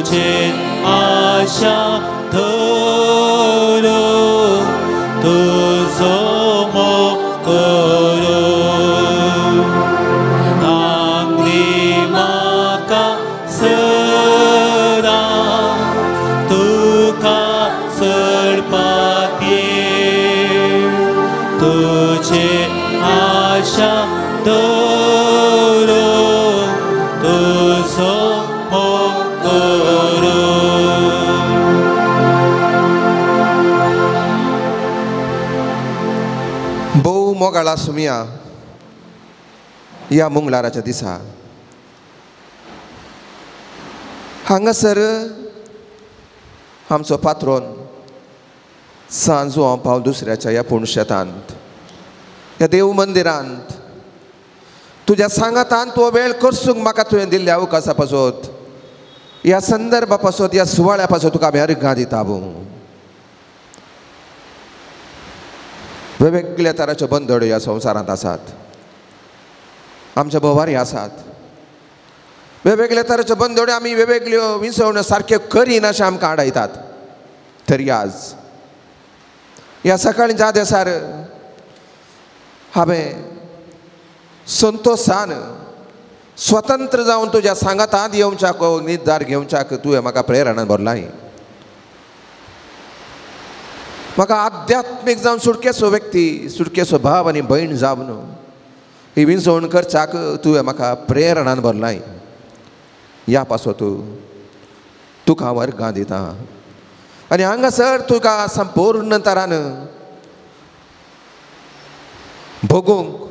तुझे आशा धरो तुझो मोग करो तांगली म्हाका सदां तुका चडपाक तुझे आशा धरो तुझो मोग करो. भोव मोगाळ आसुया ह्या मंगळाराच्या दिसा हांगासर आमचो पात्रोन सांजो पावल दुसऱ्याच्या ह्या पुणशेतांत ह्या देव मंदिरांत तुज्या सांगातान तो वेळ करसूंक म्हाका तुवें दिल्ल्या अवकाशा पासत ह्या संदर्भा पासत ह्या सुवाळ्या पासत तुका आमी अर्घां दिता. वेगवेगळ्या तराच्यो बंदड्यो ह्या संवसारांत आसात, आमच्या भोवारी आसात. वेगवेगळ्या तराच्यो बंदड्यो आमी वेगवेगळ्यो विंचवण्यो सारक्यो करीन अशें आमकां आडायतात. तरी आज ह्या सकाळीं ज्या दिसार हांवें संतोशान स्वतंत्र जावन तुज्या सांगातांत येवच्याक निर्धार घेवच्याक तुवें म्हाका प्रेरणा भरलाय. म्हाका आध्यात्मीक जावन सुटकेचो व्यक्ती सुटकेचो भाव आनी भयण जावन ही विंचवण करच्याक तुवें म्हाका प्रेरणान भरलाय. ह्या पासत तुका हांव अर्घां दिता आनी हांगासर तुका संपूर्ण तरान भोगूंक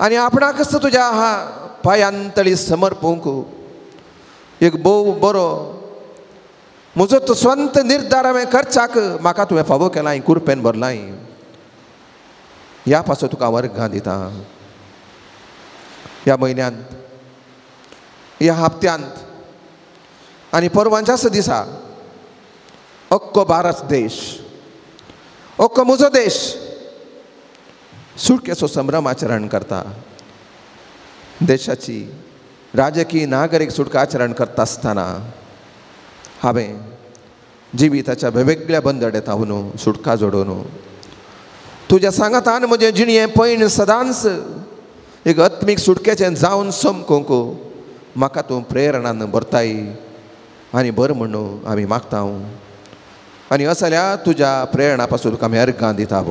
आनी आपणाकच तुज्या पांयांतळी समर्पूंक एक भोव बरो म्हजो तो स्वंत निर्धार हांवें करच्याक म्हाका तुवें फावो केलाय, कुरपेन भरलाय. ह्या पासत तुका हांव अर्घां दिता. ह्या म्हयन्यांत ह्या हप्त्यांत आनी परवांच्याच दिसा अक्को भारत देश अक्को म्हजो देश सुटकेचो संभ्रम आचरण करता. देशाची राजकीय नागरीक सुटका आचरण करता आसतना हांवें जिविताच्या वेगवेगळ्या बंदड्यांत हांव सुटका जोडून तुज्या सांगातान म्हजें जिणें पयण सदांच एक आत्मीक सुटकेचें जावन समकूंक म्हाका तूं प्रेरणान भरताय आनी बरें म्हणून आमी मागता. आनी असल्या तुज्या प्रेरणा पासून तुका आमी अर्घां दिता.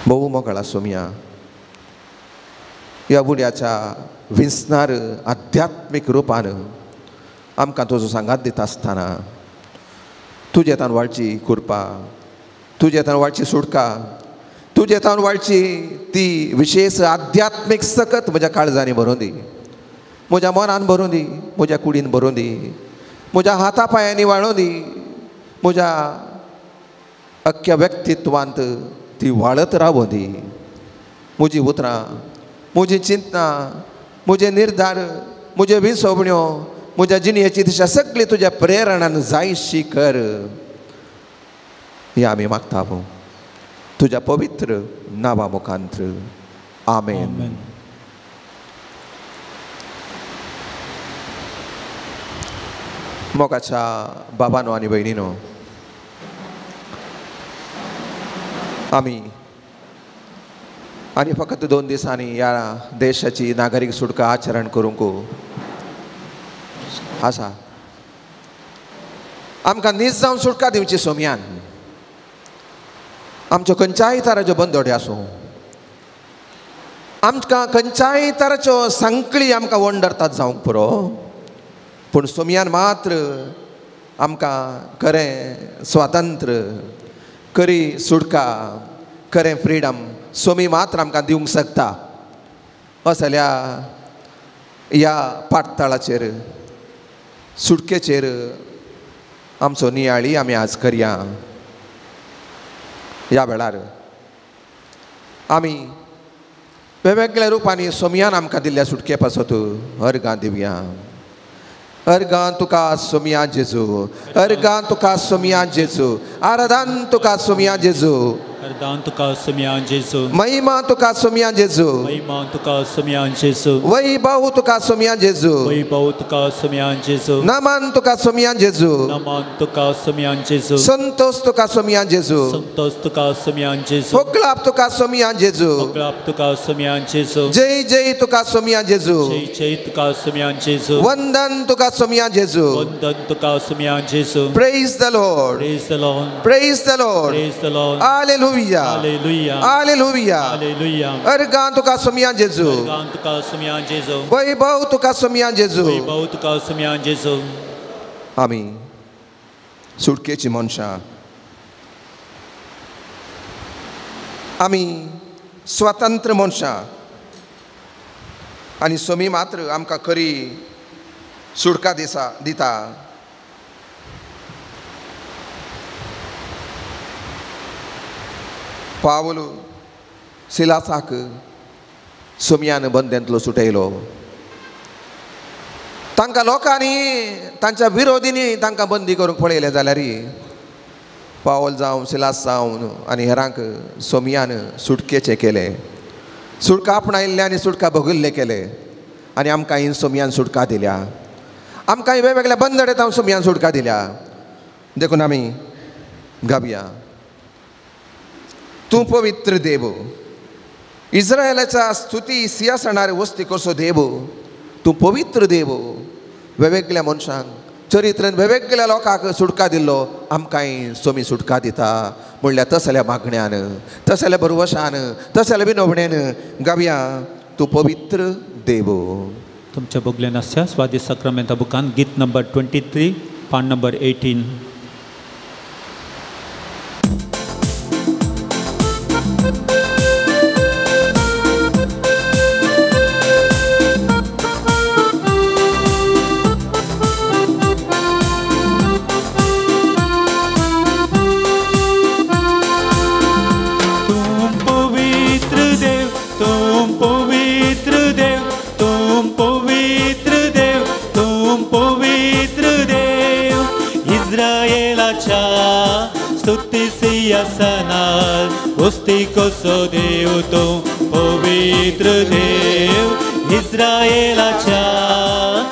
भोव मोगाळ आसुया ह्या बुड्याच्या विंचणार आध्यात्मीक रुपान आमकां तुजो सांगात दिता आसतना तुजे तान वाळची कृपा, तुजे तान वाळची सुटका, तुजे तान वाळची ती विशेष आध्यात्मीक सकत म्हज्या काळजांनी भरून दी, म्हज्या मनान भरून दी, म्हज्या कुडीन भरून दी, म्हज्या हाता पांयांनी वाळून दी, म्हज्या अख्ख्या व्यक्तित्वांत ती वाळत रावूं दी. म्हजी उतरां, म्हजी चिंतना, म्हजे निर्धार, म्हजे विसवण्यो, म्हज्या जिणेची दिशा सगळी तुज्या प्रेरणान जायशी कर. हे आमी मागता तुज्या पवित्र नांवा मुखांत्र. आमेन. मोगाच्या बाबानो आनी भयणीनो, आमी आनी फकत 2 दिसांनी ह्या देशाची नागरीक सुटका आचरण करूंक आसा. आमकां नीज जावन सुटका दिवची सोमयान. आमच्यो खंयच्याय तराच्यो बंदोड्यो आसूं, आमकां खंयच्याय तराच्यो सांकळी आमकां वंडरतात जावंक पुरो, पूण सोमयान मात्र आमकां खरें स्वातंत्र्य, खरी सुटका, खरें फ्रिडम सोमी मात्र आमकां दिवंक शकता. असल्या ह्या पाटतळाचेर सुटकेचेर आमचो नियाळी आमी आज करया. ह्या वेळार आमी वेगवेगळ्या रुपांनी सोमयान आमकां दिल्ल्या सुटके पासत अर्घां दिवया. अर्घां तुका सोमया जेजू, अर्घां तुका सोमया जेजू, आराधन तुका सोमया जेजू. अर्दान तुका सुम्यान जेजू महिमा तुका सुम्यान जेजू महिमा तुका सुम्यान जेजू वैभव तुका सुम्यान जेजू वैभव तुका सुम्यान जेजू नमन तुका सुम्यान जेजू नमन तुका सुम्यान जेजू संतोष तुका सुम्यान जेजू संतोष तुका सुम्यान जेजू होकलाप तुका सुम्यान जेजू होकलाप तुका सुम्यान जेजू जय जय तुका सुम्यान जेजू जय जय तुका सुम्यान जेजू वंदन तुका सुम्यान जेजू वंदन तुका सुम्यान जेजू. Praise the Lord. Praise the Lord. Praise the Lord. Praise the Lord. Hallelujah. Hallelujah. Hallelujah. Hallelujah. Organ तुका सुम्यान जेजू अर्गान तुका सुम्यान जेजू वैभव तुका सुम्यान जेजू वैभव तुका सुम्यान जेजू. आमी सुटकेची मनशां, आमी स्वतंत्र मनशां आनी सोमी मात्र आमकां खरी सुटका दिसा दिता. पावल सिलासाक सोमयान बंदेंतलो सुटयलो. तांकां लोकांनी तांच्या विरोधींनी तांकां बंदी करूंक पळयलें जाल्यार पावल जावं सिलास जावन आनी हेरांक सोमयान सुटकेचें केलें. सुटका आपणायल्ले आनी सुटका भोगिल्ले केले आनी आमकां ही सोमयान सुटका दिल्या. आमकां वेगवेगळ्या बंदडेत हांव सोमयान सुटका दिल्या. देखून आमी गावया. तूं पवित्र देव, इस्रायलाच्या स्तुती सिंहासनार वस्ती करचो देव, तूं पवित्र देव. वेगवेगळ्या मनशांक चरित्रान वेगवेगळ्या लोकांक सुटका दिल्लो, आमकांय सोमी सुटका दिता म्हणल्यार तसल्या मागण्यान, तसल्या भरवशान, तसल्या विनवणेन गावया तूं पवित्र देव. तुमच्या बोगल्यान आसच्या स्वादी साक्रामेंता बुकान गीत नंबर 23 पान नंबर 18. कसो देव तो पवित्र देव, इस्रायलाच्या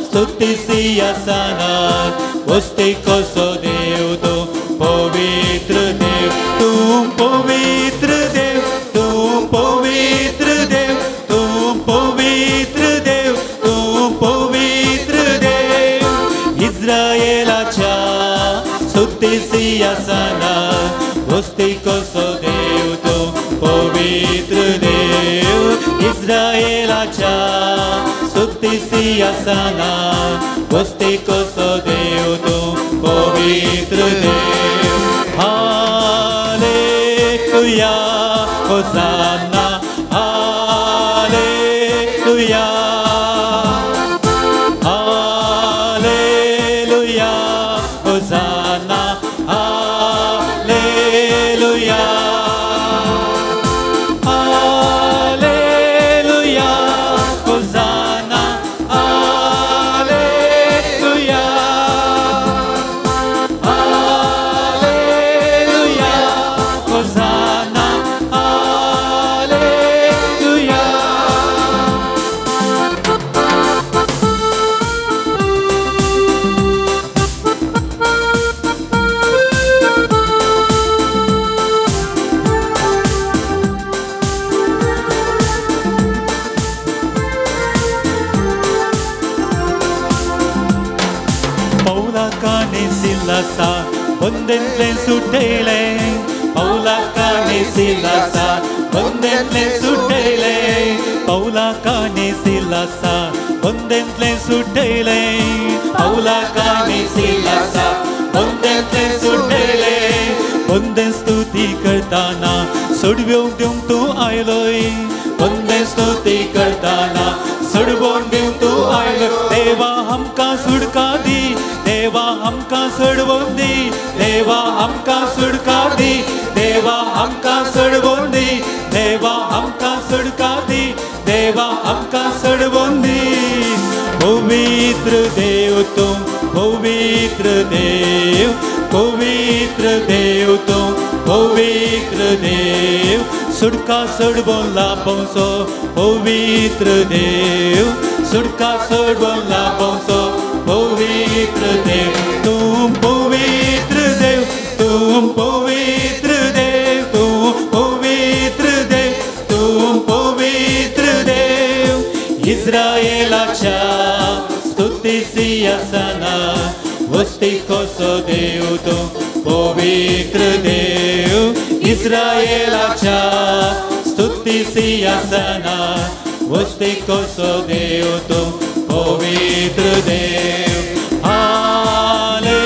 स्तुती सिंहासनार वस्ती कसो देव तो पवित्र देव. तूं पवित्र देव, तूं पवित्र देव, तूं पवित्र देव, तूं पवित्र देव. इस्रायलाच्या स्तुती सिंहासनार वस्ती कसो देव तो पवित्र देव. इस्रायलाच्या स्तुती सिंहासनार वस्ती कसो देव तो पवित्र देव. Hallelujah hosanna hallelujah hallelujah hosanna hallelujah hallelujah hosanna hallelujah hallelujah hosanna hallelujah. सिलासा बंदेंतलें सुटयलें, पावलाकानी सिलासा बंदेंतलें सुटयलें, पावलाकानी सिलासा बंदेंतलें सुटयलें, पावलाकानी सिलासा बंदेंतलें सुटयलें. बंदें स्तुती करताना सोडवून दिवंक तूं आयलोय, बंदें स्तुती करताना सोडवून दिवंक तूं आयलो. देवा आमकां सुटका दी, देवा आमकां सोडवून दी, देवा आमकां सुटका दी, देवा आमकां सोडवून दी, देवा आमकां सुटका दी, देवा आमकां सोडवून दी. पवित्र देव तूं पवित्र देव, पवित्र देव तूं पवित्र देव सुटका सोडवून लाभोवचो पवित्र देव सुटका सोडवून लाभोवचो पवित्र देव तूं पवित्र देव तूं पवित्र देव तूं पवित्र देव तूं पवित्र देव इस्रायलाच्या स्तुती सिंहासना वस्ती कसो देव तूं पवित्र देव इस्रायलाच्या स्तुती सिंहासना वस्ती कसो देव तूं पवित्र देव hallelujah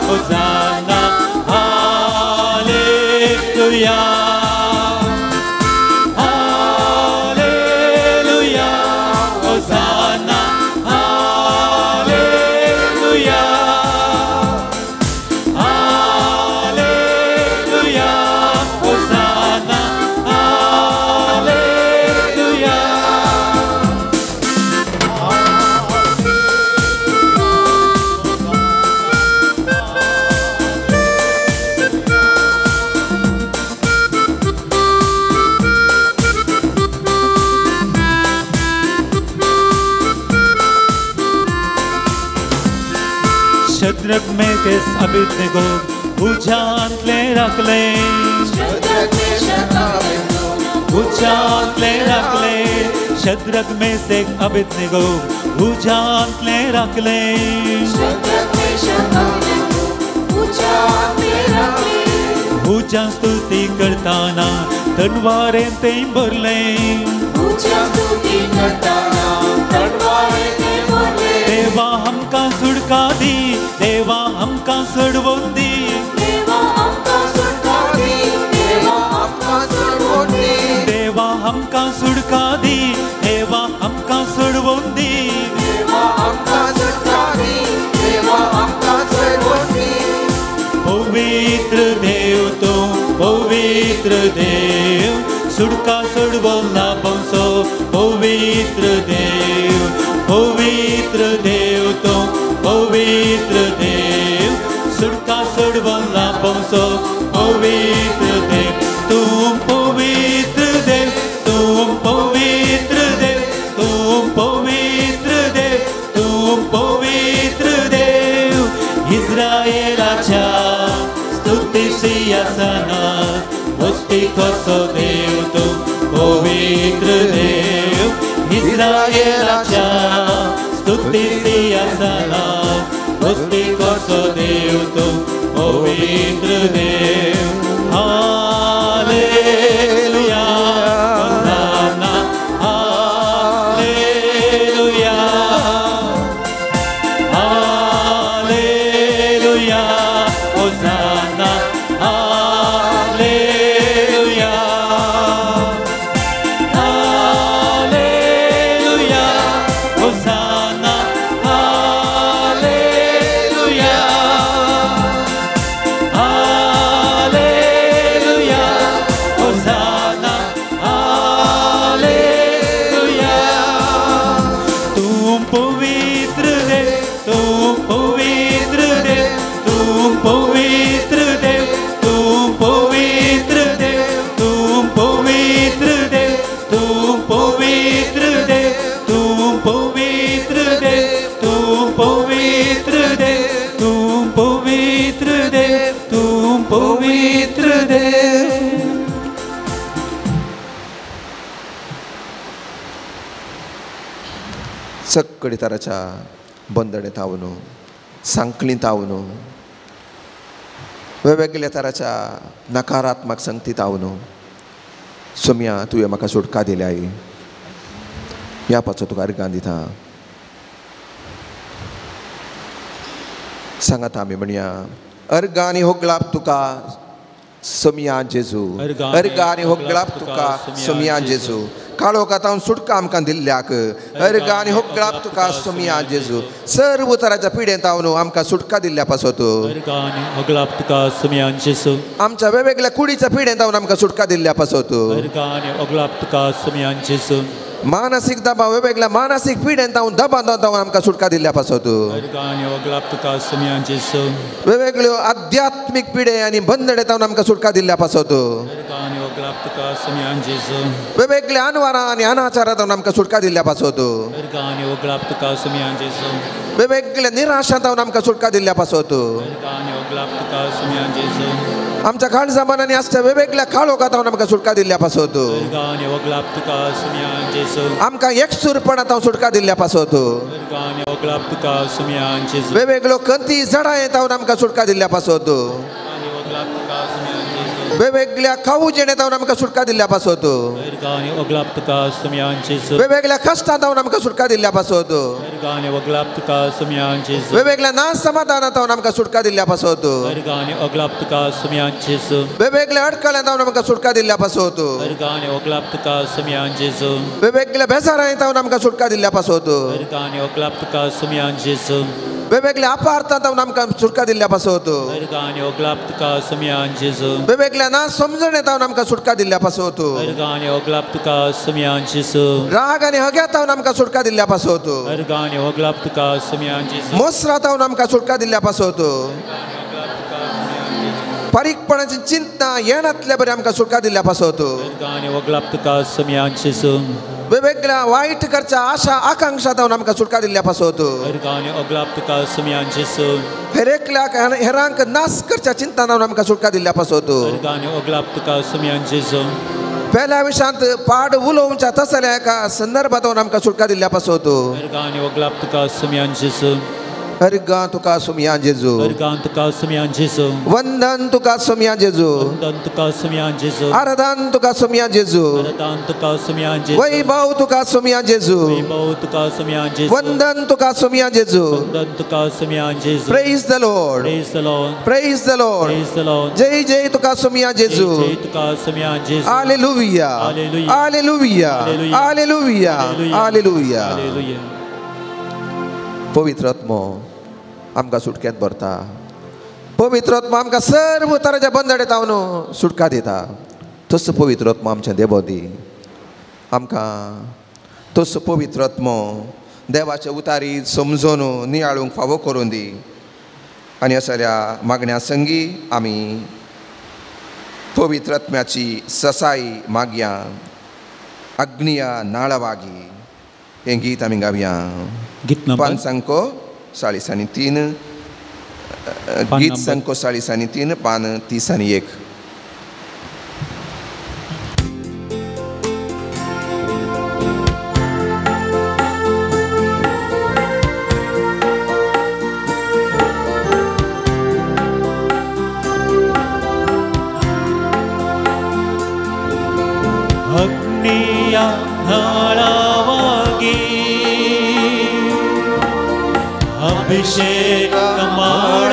hosanna hallelujah hallelujah hosanna hallelujah hallelujah hosanna hallelujah. Shadrach Meshach Abednego उज्यांतले राखले उज्यांतले राखले शद्रक मेशक अबेदनगो उज्यांतले राखले उज्यां स्तुती करताना तणवारें ते भरले देवा आमकां सुटका दी देवा आमकां सोडवून दी देवा आमकां सुटका दी देवा आमकां सोडवून दी पवित्र देव तूं पवित्र देव सुटका सोडवून लाभोवचो पवित्र देव पवित्र देव तूं पवित्र देव सुटका सोडवून लाभोवचो पवित्र देव तूं पवित्र देव तूं पवित्र देव तूं पवित्र देव तूं पवित्र देव इस्रायलाच्या स्तुती सिंहासना वस्ती कसो देव तूं पवित्र देव इस्रायलाच्या स्तुती सिंहासना वस्ती कसो देव तूं पवित्र देव hallelujah hosanna hallelujah hallelujah hosanna hallelujah hallelujah hosanna hallelujah hallelujah hosanna hallelujah. तूं पवित्र देव तूं पवित्र देव तूं पवित्र देव तूं पवित्र देव तूं पवित्र देव तूं पवित्र देव तूं पवित्र देव तूं पवित्र देव तूं पवित्र देव तूं पवित्र देव. सक्कडी तराच्या बंदणेंत हांव सांकळींत हांव वेगवेगळ्या तराच्या नकारात्मक संगतीत हांव सोम्या तुवें म्हाका सुटका दिल्या ह्या पाचो तुका अर्गां दिता. सांगात आमी म्हणया अर्गां आनी होगळाप तुका सोम्या जेजू अर्गां आनी होगळाप तुका सोम्या जेजू काळोखांत सुटका आमकां दिल्ल्याक अर्गां आनी होगळाप तुका सोम्या जेजू सर्व तराच्या पिडेंत हांव आमकां सुटका दिल्ल्या पासत अर्गां आनी होगळाप तुका सोम्या जेजू आमच्या वेगवेगळ्या कुडीच्या पिडेंत हांव आमकां सुटका दिल्ल्या पासत अर्गां आनी होगळाप तुका सोम्या जेजू. मानसीक दबाव वेगवेगळ्या मानसीक पिडेन तावन दबाव तावन आमकां सुटका दिल्ल्या पासत वेगवेगळ्यो आध्यात्मीक पिडे आनी बंधने तावन आमकां सुटका दिल्ल्या पासत वेगवेगळ्या अनवारां आनी अनाचारां तावन आमकां सुटका दिल्ल्या पासत वेगवेगळ्या निराशा तावन आमकां सुटका दिल्ल्या पासत आमच्या काळजामानांनी आसच्या वेगवेगळ्या काळोखा तावन आमकां सुटका दिल्ल्या पासत आमकां एकसूरपणा तावन सुटका दिल्ल्या पासत वेगवेगळ्यो कंती जडां तावन आमकां सुटका दिल्ल्या पासत वेगवेगळ्या खाऊ जेणे तावन आमकां सुटका दिल्ल्या पासत वेगवेगळ्या कश्टां तावन आमकां सुटका दिल्ल्या पासत वेगवेगळ्या ना समाधाना तावन आमकां सुटका दिल्ल्या पासत वेगवेगळ्या अडकळ्यां तावन आमकां सुटका दिल्ल्या पासत वेगवेगळ्या बेजारां तावन आमकां सुटका दिल्ल्या पासत वेगवेगळ्या अपार्थां तावन आमकां सुटका दिल्ल्या पासत वेगवेगळ्या ना समजणे तावन आमकां सुटका दिल्ल्या पासत राग आनी हग्या तावन आमकां सुटका दिल्ल्या पासत मोसरा तावन आमकां सुटका दिल्ल्या पासत बारीकपणाची चिंता येणातल्या बरी आमकां सुटका दिल्ल्या पासत वेगवेगळ्या वायट करच्या आशा आकांक्षा तावन आमकां सुटका दिल्ल्या पासत हेरेकल्याक हेरांक नाश करच्या चिंता तावन आमकां सुटका दिल्ल्या पासत पेल्या विशांत पाड उलोवच्या तसल्या एका संदर्भात आमकां सुटका दिल्ल्या पासत हरगा तुका सुमया जेजू वंदन तुका सुमया जेजू आराधन तुका सुमया जेजू वैभव तुका सुमया जेजू वंदन तुका सुमया जेजू. Praise the Lord, praise the Lord. जय जय तुका सुमया जेजू. Hallelujah, hallelujah, hallelujah, hallelujah. पवित्र आत्मो आमकां सुटक्यांत भरता. पवित्र आत्मो आमकां सर्व तराच्या बंधनां तावन सुटका दिता. तसो पवित्र आत्मो आमच्या देवो दी आमकां. तसो पवित्र आत्मो देवाचे उतारी समजून नियाळूंक फावो करून दी. आनी असल्या मागण्या संगी आमी पवित्र आत्म्याची ससाई मागया. अग्निया नाळवागी हें गीत आमी गावया. पान सांको 40 आनी 3, गीत सांको 40 आनी 3, पान 30 आनी 1. अग्निया नाळावागी अभिषेक माड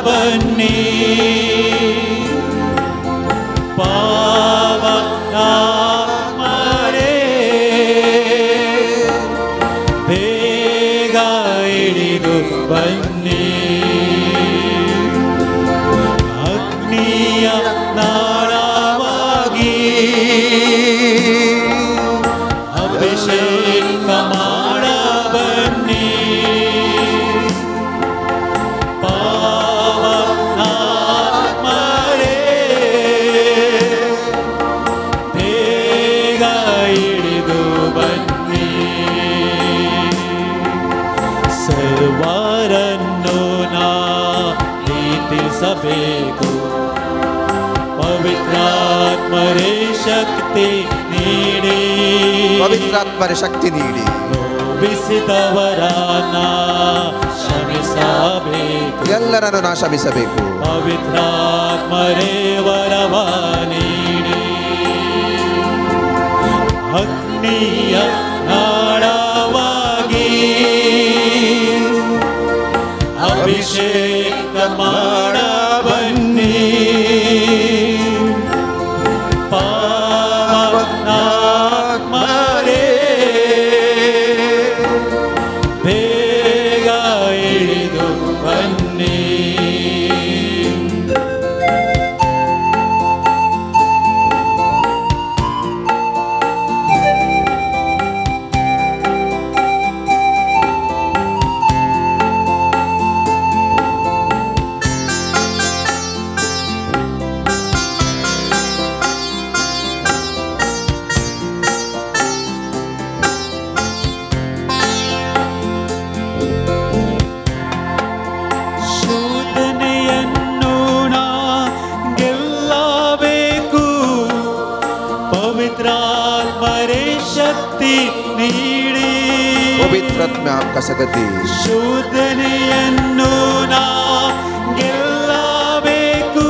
बन्नी पावनात्मरे ಬೇಗ ಇಳಿದು ಬನ್ನಿ. ಅಗ್ನಿಯ ನಾಳವಾಗಿ ಅಭಿಷೇಕ ಮಾಡ ಬನ್ನಿ ಪಾವನಾತ್ಮರೇ ಬೇಗ ಇಳಿದು ಬನ್ನಿ. ಸರ್ವರನ್ನು ನಾ ಪ್ರೀತಿಸಬೇಕು, ಪವಿತ್ರಾತ್ಮರೇ ಶಕ್ತಿ ನೀಡಿ, ಪವಿತ್ರಾತ್ಮರೇ ಶಕ್ತಿ ನೀಡಿ, ನೋವಿಸಿದವರನ್ನ ಕ್ಷಮಿಸಬೇಕು, ಎಲ್ಲರನ್ನು ನಾ ಕ್ಷಮಿಸಬೇಕು. ಪವಿತ್ರಾತ್ಮರೇ ವರವ ನೀಡಿ. ಅಗ್ನಿಯ ನಾಳವಾಗಿ ಅಭಿಷೇಕ ಮಾಡ ಬನ್ನಿ ಪಾವನಾತ್ಮರೇ ಬೇಗ ಇಳಿದು ಬನ್ನಿ. पवित्रात्म्या आमकां सकत दी. ಶೋಧನೆಯನ್ನು ನಾ ಗೆಲ್ಲಬೇಕು,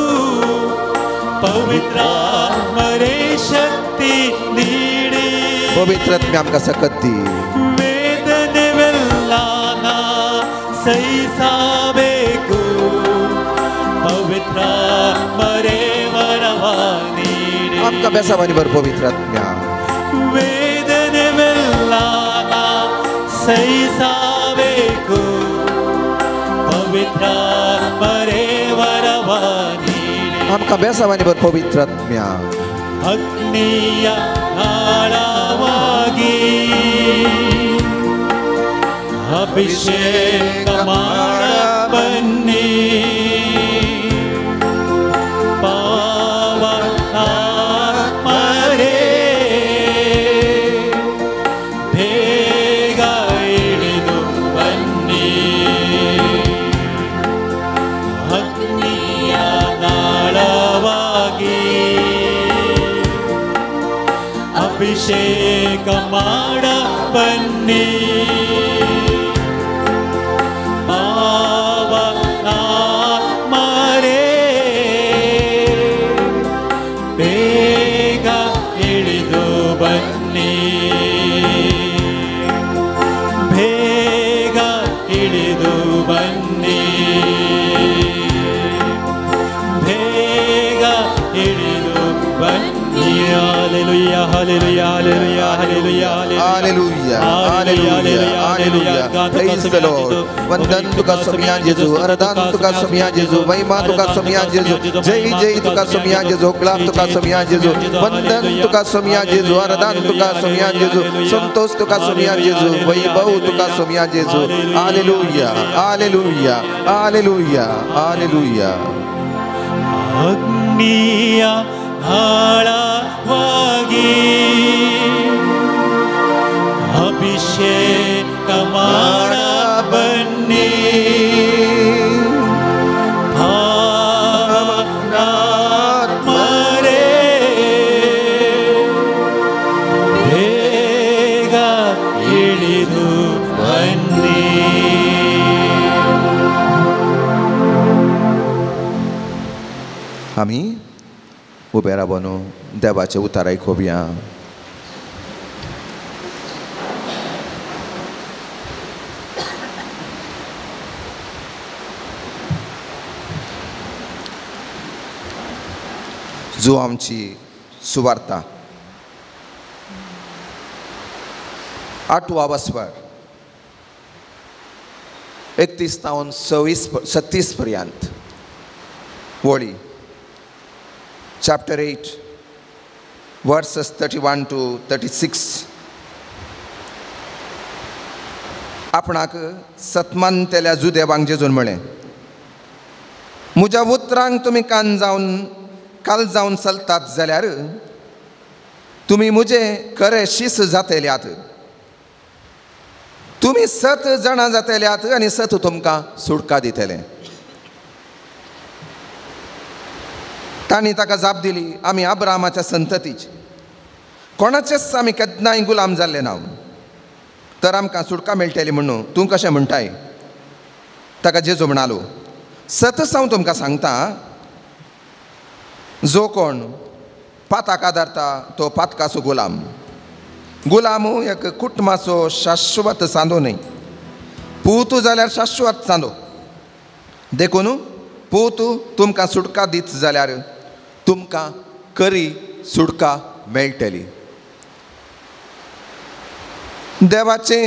ಪವಿತ್ರಾತ್ಮರೇ ಶಕ್ತಿ ನೀಡಿ. ಪವಿತ್ರಾತ್ಮ್ಯ ಆಮಕಾं सकत दी. ವೇದನೆವೆಲ್ಲ ನಾ ಸಹಿಸಬೇಕು, ಪವಿತ್ರಾತ್ಮರೇ ವರವ ನೀಡಿ. आमकां बेसावानी बर पवित्रात्म्या. ವೇದನೆವೆಲ್ಲ ನಾ ಸಹಿಸಬೇಕು, ಪವಿತ್ರಾತ್ಮರೇ ವರವ ನೀಡಿ. आमकां बेसावानी बर पवित्रात्म्या. ಅಗ್ನಿಯ ನಾಳವಾಗಿ ಅಭಿಷೇಕ ಮಾಡ ಬನ್ನಿ, ಪಾವನಾತ್ಮರೇ ಬೇಗ ಇಳಿದು ಬನ್ನಿ. ಅಗ್ನಿಯ ನಾಳವಾಗಿ ಅಭಿಷೇಕ ಮಾಡ ಬನ್ನಿ, ಪಾವನಾತ್ಮರೇ ಬೇಗ ಇಳಿದು ಬನ್ನಿ, ಬೇಗ ಇಳಿದು ಬನ್ನಿ, ಬೇಗ ಇಳಿದು ಬನ್ನಿ. Hallelujah, hallelujah, hallelujah, hallelujah, hallelujah, hallelujah, hallelujah. Praise the Lord. वंदन तुका सोमिया जेजू, आराधन तुका सोमिया जेजू, महिमा तुका सोमिया जेजू, जय जय तुका सोमिया जेजू, गुलाम तुका सोमिया जेजू, वंदन तुका सोमिया जेजू, आराधन तुका सोमिया जेजू, संतोष तुका सोमिया जेजू, वैभव तुका सोमिया जेजू. Hallelujah, hallelujah, hallelujah, hallelujah. ಅಗ್ನಿಯ ನಾಳವಾಗಿ ಅಭಿಷೇಕ ಮಾಡ ಬನ್ನಿ, ಪಾವನಾತ್ಮರೇ ಬೇಗ ಇಳಿದು ಬನ್ನಿ. आमी उबे रावन देवाचें उतार आयकुया. जो आमची सुवार्ता 8वा बसवर 31 तावन 26 पर्यंत वळी, chapter 8 verses 31 to 36. आपणाक सतमानतेल्या जुदेवांक जेजून म्हळें, म्हज्या उतरांक तुमी कान जावन काल जावन चलतात जाल्यार तुमी म्हजे खरे शीस जातेल्यात, तुमी सत जाणां जातेल्यात आनी सत तुमकां सुटका दितलें. तांणी ताका जाप दिली, आमी अब्रामाच्या संततीचे, कोणाचेच आमी केन्नाय गुलाम जाल्ले ना, तर आमकां सुटका मेळटली म्हणून तूं कशें म्हणटाय? ताका जेजू म्हणालो, सतच हांव तुमकां सांगता, जो कोण पाताक आदारता तो पातकाचो गुलाम. गुलाम एक कुटुंबाचो शाश्वत सांदो न्हय, पूत जाल्यार शाश्वत सांदो. देखून पूत तुमकां सुटका दीत जाल्यार तुमकां खरी सुटका मेळटली. देवाचें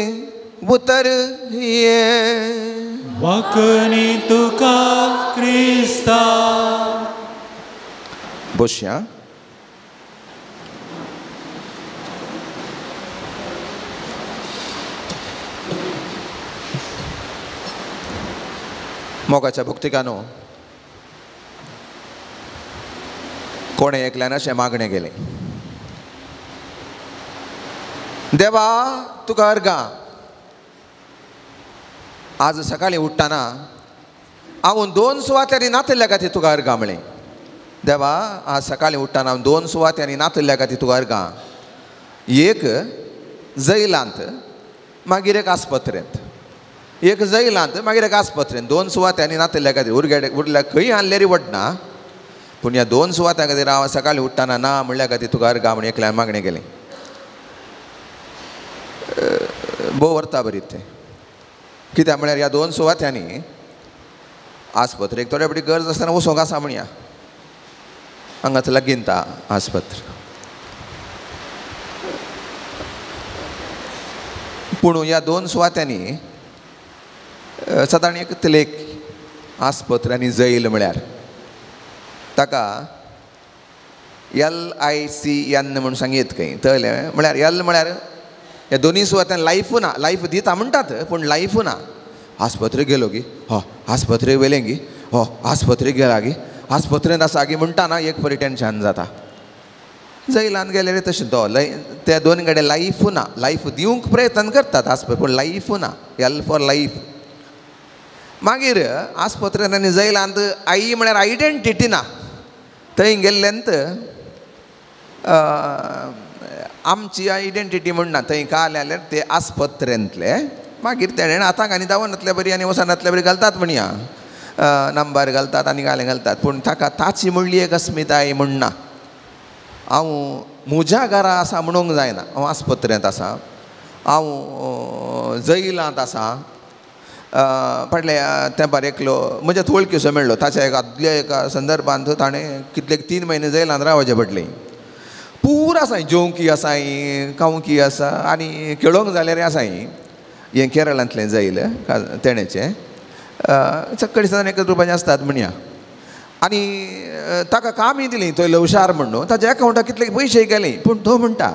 उतर हें. वाकणी तुका क्रिस्ता. बसया. मोगाच्या भक्तिकानो, कोणें एकल्यान अशें मागणें केलें, देवा तुका अर्गां, आज सकाळीं उठ्ठाना हांव 2 सुवात्यांनी नातिल्ल्या खातीर तुका अर्गां म्हळें. देवा आज सकाळीं उठ्ठाना हांव 2 सुवात्यांनी नातिल्ल्या खातीर तुका अर्गां. एक जैलांत मागीर एक आस्पत्रेंत, एक जैलांत मागीर एक आस्पत्रेंत, 2 सुवात्यांनी नातल्या खातीर उरगेडे उरल्या खंय हाडल्यार वडना. पूण ह्या 2 सुवात्यां खातीर हांव सकाळीं उठ्ठना ना म्हणल्या खातीर तुका अर्गां म्हण एकल्यान मागणें केलें. भोव वर्ता बरी तें, कित्याक म्हळ्यार ह्या 2 सुवात्यांनी आस्पत्रेक थोडे फावटी गरज आसतना वचोंक आसा म्हणया, हांगाच लागींता आस्पत्र. पूण ह्या 2 सुवात्यांनी सादारण एक लेख आस्पत्र आनी जैल म्हळ्यार ताका LICN म्हूण सांगयत खंय तळें म्हळ्यार एल म्हळ्यार ह्या 2 सुवात्यांनी लायफ ना, लायफ दिता म्हणटात पूण लायफ ना. आस्पत्रेक गेलो गी, हो आस्पत्रेक व्हेलें गी, हो आस्पत्रेक गेला गी, आस्पत्रेंत आसा गी म्हणटा ना एक बरी टेंशन जाता. जैलान गेल्यार तशें तो त्या 2 कडेन लायफ ना, लायफ दिवंक प्रयत्न करतात आस्पत्रे पूण लायफ ना, एल फॉर लायफ. मागीर आस्पत्रेंत आनी जैलांत आई म्हळ्यार आयडेंटिटी ना. थंय गेल्ल्यांत आमची आयडेंटिटी म्हण ना, थंय काल जाल्यार ते आस्पत्रेंतले मागीर तेणें आतां आनी दावनातल्या बरी आनी वसनातल्या बरी घालतात म्हणया, नंबर घालतात आनी घालें घालतात, पूण ताका ताची म्हणली एक अस्मिताय म्हण ना. हांव म्हज्या घरा आसा म्हणूंक जायना, हांव आस्पत्रेंत आसा, हांव जैलांत आसा. फाटल्या तेंपार एकलो म्हज्या वळखीचो मेळ्ळो, ताच्या एका आदल्या एका संदर्भांत ताणें कितले 3 म्हयने जैलांत रावचें पडलें. पूरा आसाय, जेवंकी आसाय, खावंकी आसा आनी खेळोंक जाल्यार आसाय. हें केरळांतलें जैल तेणेचें चक्कडी सदां एकच रुपयाचें आसतात म्हणया. आनी ताका कामय दिली, तो हुशार म्हणून ताच्या एकावंटाक कितले पयशे गेले, पूण तो म्हणटा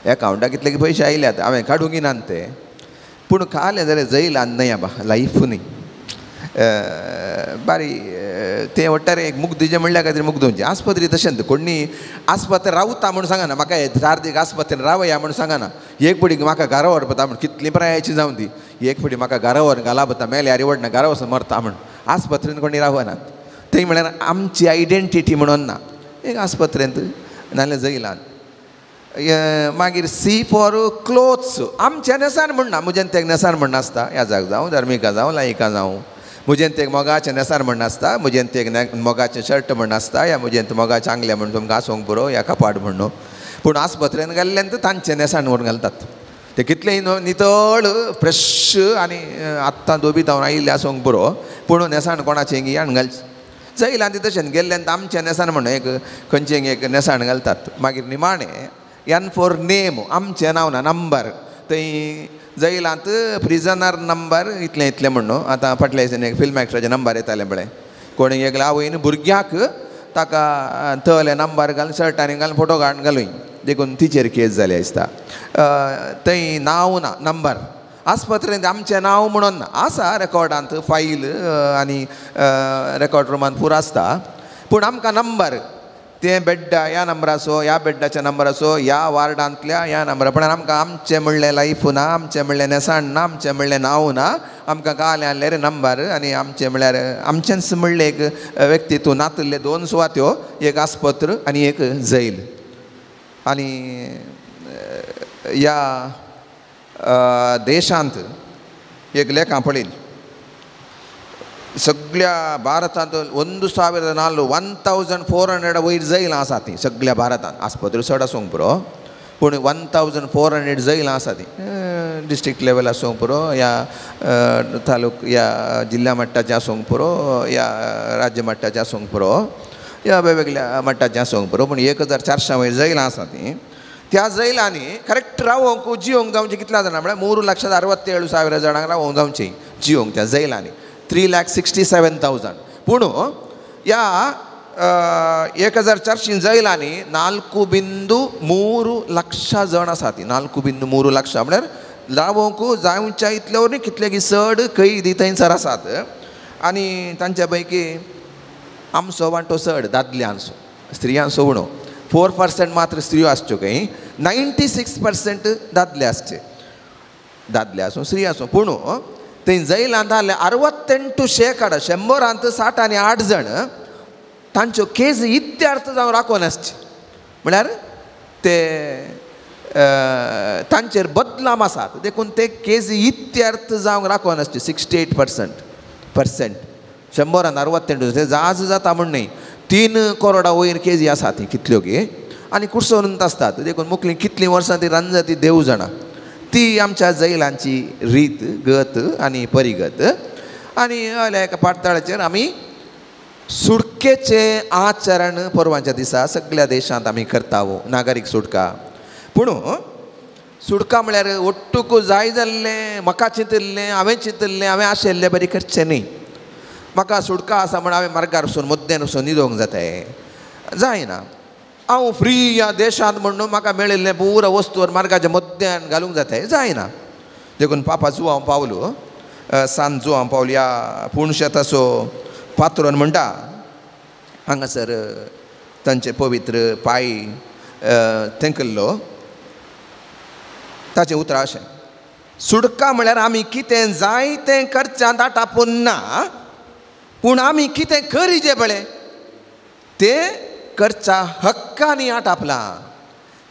एकावंटाक कितले पयशे आयल्यात हांवें काडूंक नात ते, पूण खालें जाल्यार जैलान न्हय आबा, लायफ न्हय. बारी तें वट्टारे एक मुग्दीचें म्हणल्या खातीर मुग्दोवचें. आस्पत्री तशें कोणी आस्पत्रे रावता म्हूण सांगना, म्हाका 4 दीस आस्पत्रेन रावया म्हूण सांगना. एक पडी म्हाका घरा व्हरपता म्हूण कितली प्रायाची जावं ती, एक पडी म्हाका घरा व्हर घाला पता मेल्यार वडना घरा वचून मरता म्हूण आस्पत्रेन कोणी रावनात. थंय म्हळ्यार आमची आयडेंटिटी म्हणून ना, एक आस्पत्रेंत नाल्यार जैलान. मागीर सी फॉर क्लोथ्स, आमचें न्हेसाण म्हण ना, म्हजें तें न्हेसाण म्हण नासता, ह्या जाग जावं धार्मिका जावं लायिका जावं, म्हजें तें मोगाचें न्हेसाण म्हण नासता, म्हजें तें मोगाचें शर्ट म्हण नासता, या म्हजें मोगाचें आंगलें म्हण तुमकां आसूंक पुरो या कपाट म्हण. पूण आस्पत्रेन घाल्ल्यान तांचें न्हेसाण व्हरून घालतात, ते कितलेंय नितळ फ्रेश आनी आत्तां दोबी जावन आयिल्लें आसूंक पुरो, पूण न्हेसाण कोणाचें गी हाडून घालचें. जैलान ती तशें गेल्ल्यान आमचें न्हेसाण म्हण एक खंयचें एक न्हेसाण घालतात. मागीर निमाणें एन फॉर नेम, आमचें नांव ना, नंबर थंय जैलांत प्रिजनर नंबर इतलें इतलें म्हणून. आतां फाटल्या दिसांनी एक फिल्म एक्टराचे नंबर येताले पळय, कोणी एकल्या आवयन भुरग्याक ताका तले नंबर घालून शर्टांनी घालून फोटो काडून घालूय, देखून तिचेर केस जाली आसता. थंय नांव ना, नंबर आस्पत्रेंत आमचें नांव म्हणून ना, आसा रेकॉर्डांत फायल आनी रेकॉर्ड रुमांत पुरो आसता, पूण आमकां नंबर तें बेड्डा ह्या नंबराचो, ह्या बेड्डाच्या नंबराचो, ह्या वार्डांतल्या ह्या नंबरा, पण आमकां आमचें म्हणलें लायफ ना, आमचें म्हणलें न्हेसाण ना, आमचें म्हणलें नांव ना, आमकां काल हाडलें रे नंबर आनी आमचें म्हणल्यार आमचेंच म्हणलें एक व्यक्तित्व नातिल्ले 2 सुवात्यो, एक आस्पत्र आनी एक जैल. आनी ह्या देशांत एक लेखां पळयली, सगळ्या भारतांत 1004 1400 वयर जैलां आसा तीं सगळ्या भारतांत. आस्पत्र्यो चड आसूंक पुरो, पूण 1400 जैलां आसा तीं, डिस्ट्रिक्ट लेवल आसूंक पुरो, या तालुक या जिल्ल्या मट्टाचें आसूंक पुरो, या राज्य मट्टाचें आसूंक पुरो, या वेगवेगळ्या मट्टाचें आसूंक पुरो, पूण 1400 वयर जैलां आसा तीं. त्या जैलांनी करेक्ट रावोंक जिवंक जावचें कितल्या जाणां म्हळ्यार 3,67,000 जाणांक रावोंक जावचें जिवंक त्या जैलांनी, 3,67,000. पूण ह्या 1400 जैलांनी 4.3 लक्ष जण आसा ती, 4.3 लक्ष म्हळ्यार रावोंक जावच्या इतले वरवीं कितले की चड कैदी थंयसर आसात. आनी तांच्या पैकी आमचो वांटो चड दादल्यांचो, स्त्रियांचो उणो, 4% मात्र स्त्रियो आसच्यो खंय, 96% दादले आसचे, दादले आसूं स्त्री आसूं. पूण थंय जैलांत आहले 68% 100 60 आनी 8 जण तांच्यो केस इत्यर्थ जावन राखून आसचे, म्हळ्यार ते तांचेर बदलाम आसात देखून ते केजी इत्यर्थ जावंक राखून आसचे 68% 100 68 ते जाज जाता म्हण न्ही 3 करोडा वयर केजी आसा ती कितल्यो गे आनी कुर्सोवन आसतात देखून मुकली कितलीं वर्सां ती रांदता ती देव जाणा. ती आमच्या जैलांची रीत गत आनी परिगत. आनी हयल्या एका पातळाचेर आमी सुटकेचें आचरण परवांच्या दिसा सगळ्या देशांत आमी करता नागरीक सुटका. पूण सुटका म्हळ्यार ಒಟ್ಟುಕು जाय जाल्लें म्हाका चिंतिल्लें हांवें चिंतिल्लें हांवें आशिल्लें बरी करचें न्ही. म्हाका सुटका आसा म्हण हांवें मार्गार वचून मुद्द्यान वचून न्हिदोंक जाताय जायना. हांव फ्री ह्या देशांत म्हणून म्हाका मेळिल्लें पुरो वस्तू मार्गाच्या मद्द्यान घालूंक जाताय जायना. देखून पापा जुआंव पावलो सान जुआंव पावलो ह्या पुणशेताचो पात्रोन म्हणटा हांगासर तांचे पवित्र पांय तेंकल्लो ताचें उतरां अशें सुटका म्हळ्यार आमी कितें जाय तें करच्यांत आटापून ना पूण आमी कितें करीजे पळय तें करच्या हक्कांनी आटापलां.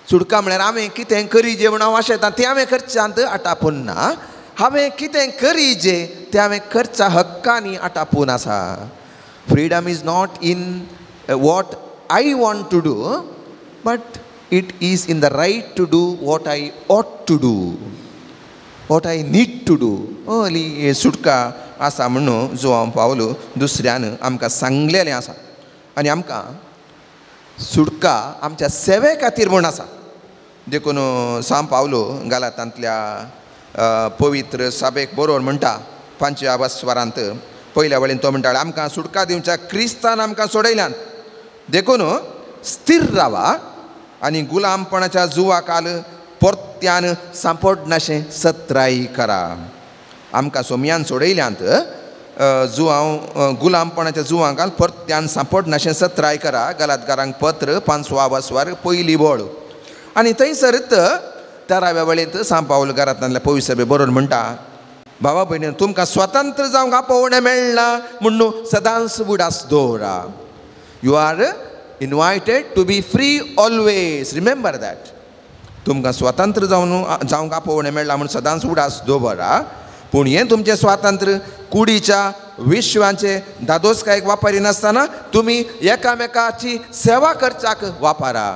सुटका म्हळ्यार आमी कितें करीजे म्हूण हांव आशेतां तें हांवें करच्यांत आटापून ना हांवें कितें करीजे तें हांवें करच्या हक्कांनी आटापून आसा. Freedom is not in what I want to do but it is in the right to do what I ought to do, what I need to do. हली हे सुटका आसा म्हणून जुआंव पावलो दुसऱ्यान आमकां सांगलेलें आसा आनी आमकां सुटका आमच्या सेवे खातीर म्हूण आसा. देखून सांव पावलो गालातांतल्या पवित्र सभेक बरोवन म्हणटा 5व्या वस्वारांत पयल्या वळीन तो म्हणटा आमकां सुटका दिवच्या क्रिस्तान आमकां सोडयल्यान देखून स्थिर रावा आनी गुलामपणाच्या जुवाकाल परत्यान सांपडनाशें सत्राय करा. आमकां सोमयान सोडयल्यांत जुआंव गुलामपणाच्या जुवांकाल परत्यान सांपडनाशें सत्राय करा. गलातकारांक पत्र 5वा वस्वार पयली वळ. आनी थंयसरत 13व्या वळींत सांव पावल घरांतल्या पवित्र सभे बरोवन म्हणटा भावा भयणीन तुमकां स्वतंत्र जावंक आपोवणें मेळ्ळां म्हणून सदांच उडास दवरा. You are invited to be free always, remember that. तुमकां स्वतंत्र जावन जावंक आपोवणें मेळ्ळां म्हूण सदांच उडास दवरा पूण हें तुमचें स्वातंत्र्य कुडीच्या विश्वांचे दादोसकायेक वापरिनासतना तुमी एकामेकाची सेवा करच्याक वापरा.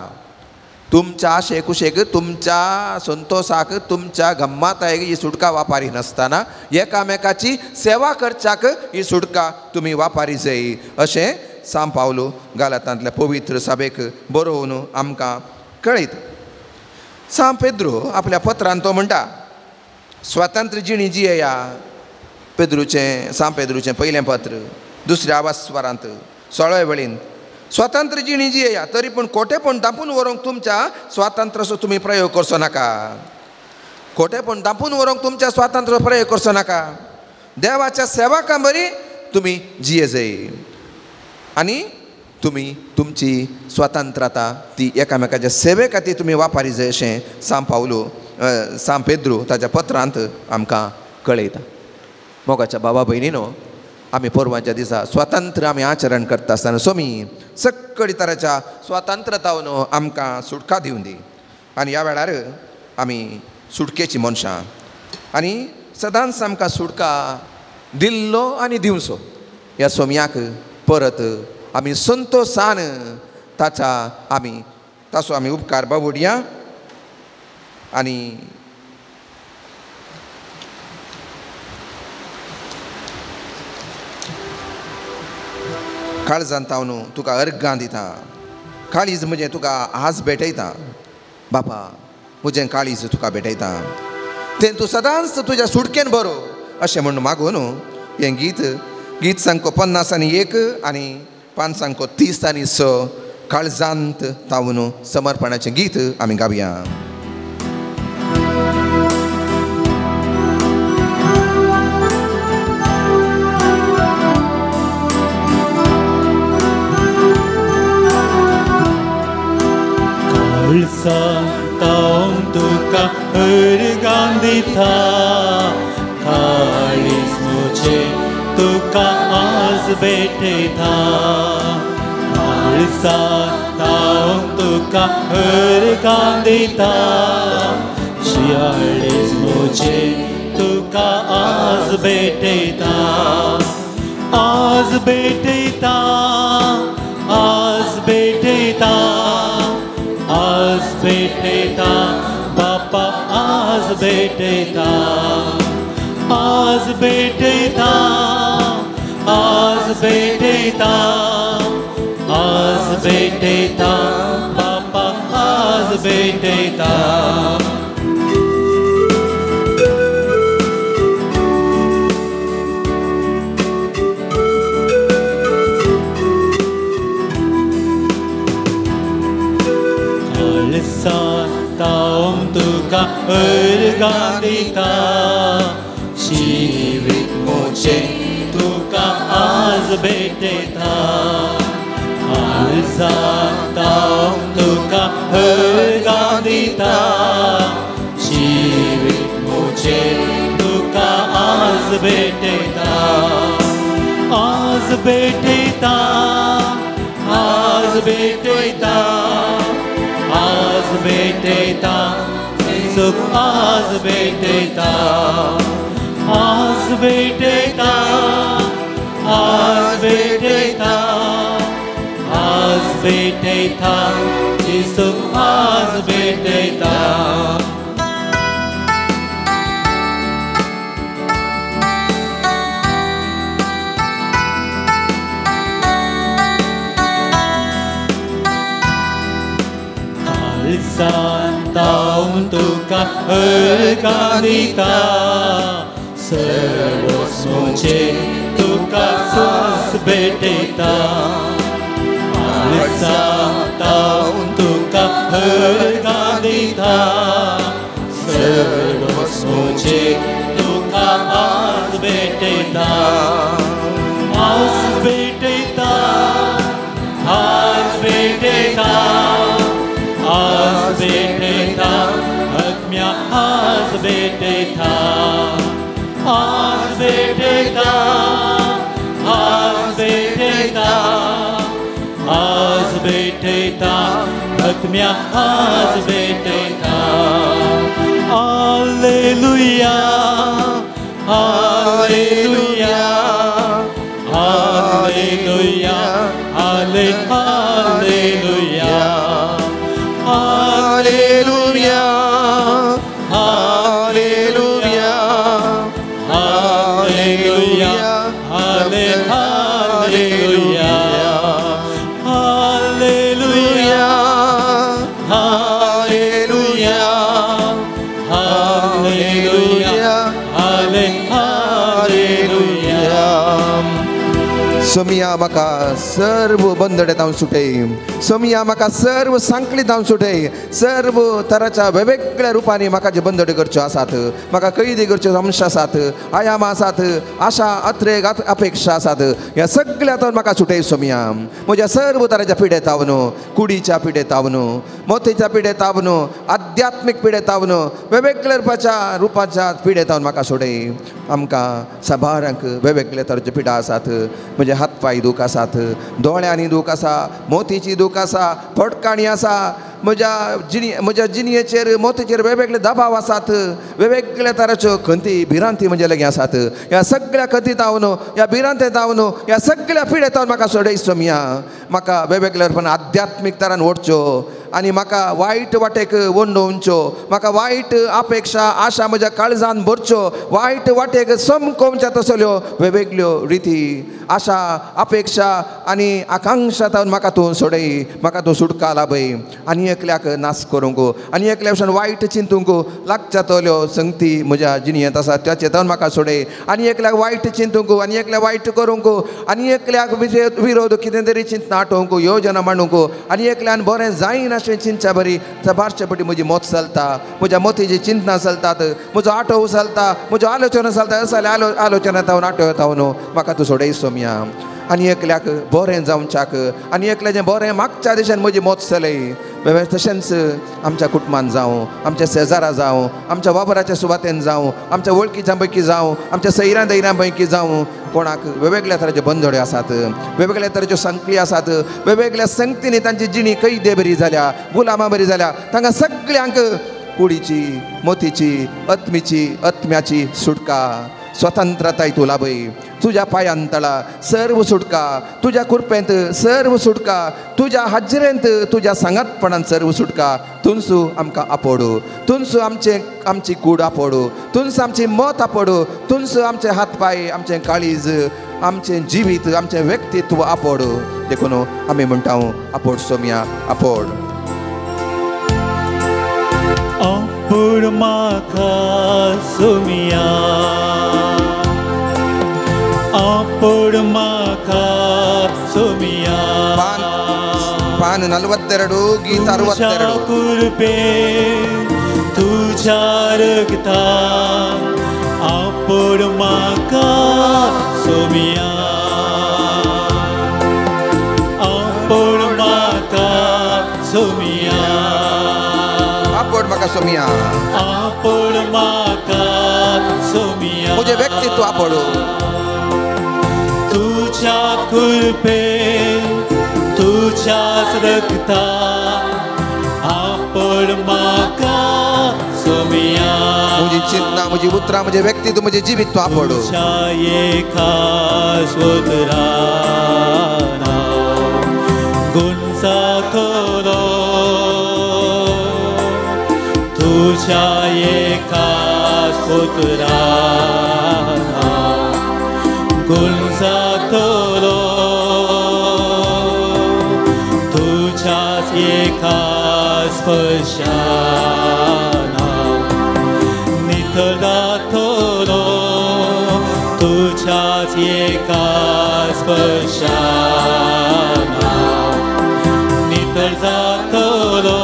तुमच्या आशे कुशेक तुमच्या संतोषाक तुमच्या गम्मातायेक ही सुटका वापरी नासतना एकामेकाची सेवा करच्याक ही सुटका तुमी वापरी जाय अशें सांव पावलो गालातांतल्या पवित्र सभेक बरोवन आमकां कळयता. सांव पेद्रो आपल्या पत्रान तो म्हणटा स्वतंत्र जिणी जियेया. पेद्रूचें सांव पेद्रूचें पयलें पत्र 2ऱ्या वस्वारांत 16व्या वळीन स्वतंत्र जिणी जियेया तरी पूण खोटेपण दांपून व्हरूंक तुमच्या स्वातंत्र्याचो तुमी प्रयोग करचो नाका. खोटेपण दांपून व्हरूंक तुमच्या स्वातंत्र्याचो प्रयोग करचो नाका. देवाच्या सेवकां बरी तुमी जिये जाय आनी तुमी तुमची स्वतंत्रता ती एकामेकाच्या सेवे खातीर तुमी वापरी जाय अशें सांव पावलो सांव पेद्रू ताच्या पत्रांत आमकां कळयता. मोगाच्या बाबा भयणीनो आमी परवांच्या दिसा स्वतंत्र आमी आचरण करता आसतना सोमी सगळी तराच्या स्वतंत्रतावन आमकां सुटका दिवन दी आनी ह्या वेळार आमी सुटकेची मनशां आनी सदांच आमकां सुटका दिल्लो आनी दिवचो ह्या सोमयाक परत आमी संतोशान ताचा आमी ताचो आमी उपकार बाबुडया आनी काळजान तावन तुका अर्गां दिता. काळीज म्हजें तुका आज भेटयता बापा म्हजें काळीज तुका भेटयता तें तूं सदांच तुज्या सुटकेन बरो अशें म्हूण मागून हें गीत गीत सांको 50 आनी 1 आनी 5 सांको 30 आनी 6 काळजांत तावन समर्पणाचें गीत आमी गावया. काळजांत तुका अर्गां दिता काळीज म्हजें तुका आज भेटयता. काळजांत तुका हरकां दिता शियाळीस म्हजे तुका आज भेटयता आज भेटयता आज भेटयता आज भेटयता बापा आज भेटयता आज भेटयता आज भेटयता आज भेटयता बापा आज भेटयता. काळजांत तुका अर्गां दिता जिवीत म्हजें तुका आज भेटयता काळजांत तुका अर्गां दिता जिवीत म्हजें तुका आज भेटयता आज भेटयता आज भेटयता आज भेटयता जेजूक आज भेटयता आज भेटयता आज भेटयता आज भेटयता जेजूक आज भेटयता. काळजांत तुका अर्गां दिता सर्वस्व म्हजें तुका आज भेटयता काळजांत तुका अर्गां दिता सर्वस्व म्हजें तुका आज भेटयता आज भेटयता आज भेटयता आज भेटयता आत्म्या आज भेटयता आज भेटयता आज भेटयता आज भेटयता आत्म्या आज भेटयता. Hallelujah hallelujah hallelujah hallelujah hallelujah hallelujah hallelujah hallelujah hallelujah hallelujah hallelujah hallelujah. सोमिया म्हाका सर्व बंदडे तावन सुटय सोमिया म्हाका सर्व सांकळी तावन सुटय सर्व तराच्या वेगवेगळ्या रुपांनी म्हाका जे बंदडे करच्यो आसात म्हाका कैदी करच्यो अंश आसात आयाम आसात आशा अत्रेक अपेक्षा आसात ह्या सगळ्या तावन म्हाका सुटय सोमिया. म्हज्या सर्व तराच्या पिडे तावन कुडीच्या पिडे तावन मोतीच्या पिडे तावन आध्यात्मीक पिडे तावन वेगवेगळ्या रुपाच्या पिडे तावन म्हाका सोडय. आमकां साबारांक वेगवेगळ्या तराच्यो पिडा आसात म्हणजे हात पांय दूख आसात दोळ्यांनी दूख आसा मोतीची दूख आसा फटकाणी आसा म्हज्या जिणयेचेर मोतीचेर वेगवेगळे दबाव आसात वेगवेगळ्या तराच्यो खंती भिरांती म्हज्या लागीं आसात ह्या सगळ्या खंती तावन ह्या भिरांते तावन ह्या सगळ्या पिडे तावन म्हाका सोडय सोमिया. म्हाका वेगवेगळ्या रुपान आध्यात्मीक तरान ओडच्यो आनी म्हाका वायट वाटेक वंडोवच्यो म्हाका वायट अपेक्षा आशा म्हज्या काळजान भरच्यो वायट वाटेक समकोवच्या तसल्यो वेगवेगळ्यो रिती आशा अपेक्षा आनी आकांक्षा तावन म्हाका तूं सोडय म्हाका तूं सुटका लाभय. आनी एकल्याक नाश करूंक आनी एकल्या भशेन वायट चिंतूंक लागच्या तल्यो संगती म्हज्या जिणयेंत आसा त्याचे तावन म्हाका सोडय. आनी एकल्याक वायट चिंतूंक आनी एकल्याक वायट करूंक आनी एकल्याक विरोध कितें तरी चिंतना आठोवंक योजना मांडूंक आनी एकल्यान बरें जायना अशें चिंतच्या बरी बारचे पटी म्हजी मत चलता म्हज्या मतीची चिंतना चलतात म्हजो आठोव चलता म्हज्यो आलोचना चलता अशें आलोचना तावन आठव तावन म्हाका तूं सोडय सोमिया. आनी एकल्याक बरें जावच्याक आनी एकल्याचें बरें मागच्या दिशेन म्हजी मत चलय तशेंच आमच्या कुटुंबान जावं, आमच्या शेजारा जावं, आमच्या वावराच्या सुवातेन जावं, आमच्या वळखीच्या पैकी जावं, आमच्या सैरां दैरां पैकी जावं, कोणाक वेगवेगळ्या तरेच्यो बंदोड्यो आसात, वेगवेगळ्या तरेच्यो संकली आसात, वेगवेगळ्या संगतींनी तांची जिणी कैदे बरी जाल्या, गुलामा बरी जाल्या, तांकां सगळ्यांक कुडीची, मोतीची, आत्मीची, आत्म्याची सुटका, स्वतंत्रताय तूं लाभय. तुज्या पांयान तळा सर्व सुटका, तुज्या कुरपेंत सर्व सुटका, तुज्या हाजरेंत तुज्या सांगातपणान सर्व सुटका. तुनसू आमकां आपोडू, तुनसू आमचें आमची कूड आपोडू, तुनसू आमची मत आपोडू, तुनसू आमचे हात पांय, आमचें काळीज, आमचें जिवीत, आमचें व्यक्तित्व आपोडू. देखून आमी म्हणटा आपोड सोम्या, आपोड. आपोड म्हाका सोम्या, आपोड म्हाका सोम्या. पान 42, गीत 62. कुरपे तुझ्या रगतान आपोड म्हाका सोम्या, आपोड म्हाका सोम्या, आपोड म्हाका सोम्या, आपोड म्हाका सोम्या. म्हजें व्यक्तित्व आपोड. तुझ्या कृपे तुझ्याच रगतान आपोड म्हाका सोम्या. म्हजी चिंतना, म्हजी उतरां, म्हजें व्यक्तित्व, म्हजें जिवीत आपोड. तुझ्या एका स्तोत्रान गुंजातलो, तुझ्या एका स्तोत्रान गुंजातलो, तुझ्याच एका स्पर्शान नितळ जातलो, तुझ्याच एका स्पर्शान नितळ जातलो.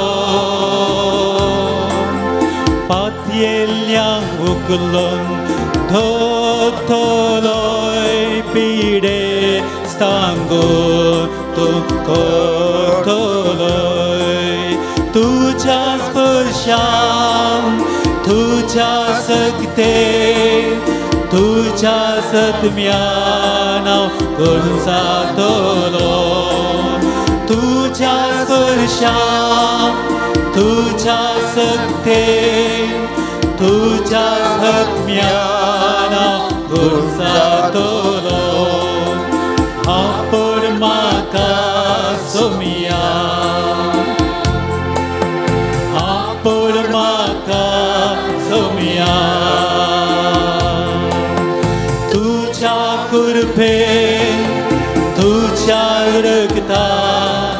पातयेल्ल्यांक उखलून धोतलोय, पिडे सांगून तूं करतलोय. तुझ्या स्पर्शान तुझ्या सक्ते तुझ्या सत्म्यान हांव गुंजातलो. तुझ्या स्पर्शान तुझ्या सक्ते तुझ्या सत्म्यान हांव गुंजातलो. आपोड म्हाका सोम्या, आपोड म्हाका सोम्या. तुझ्या कृपेन तुझ्या रगतान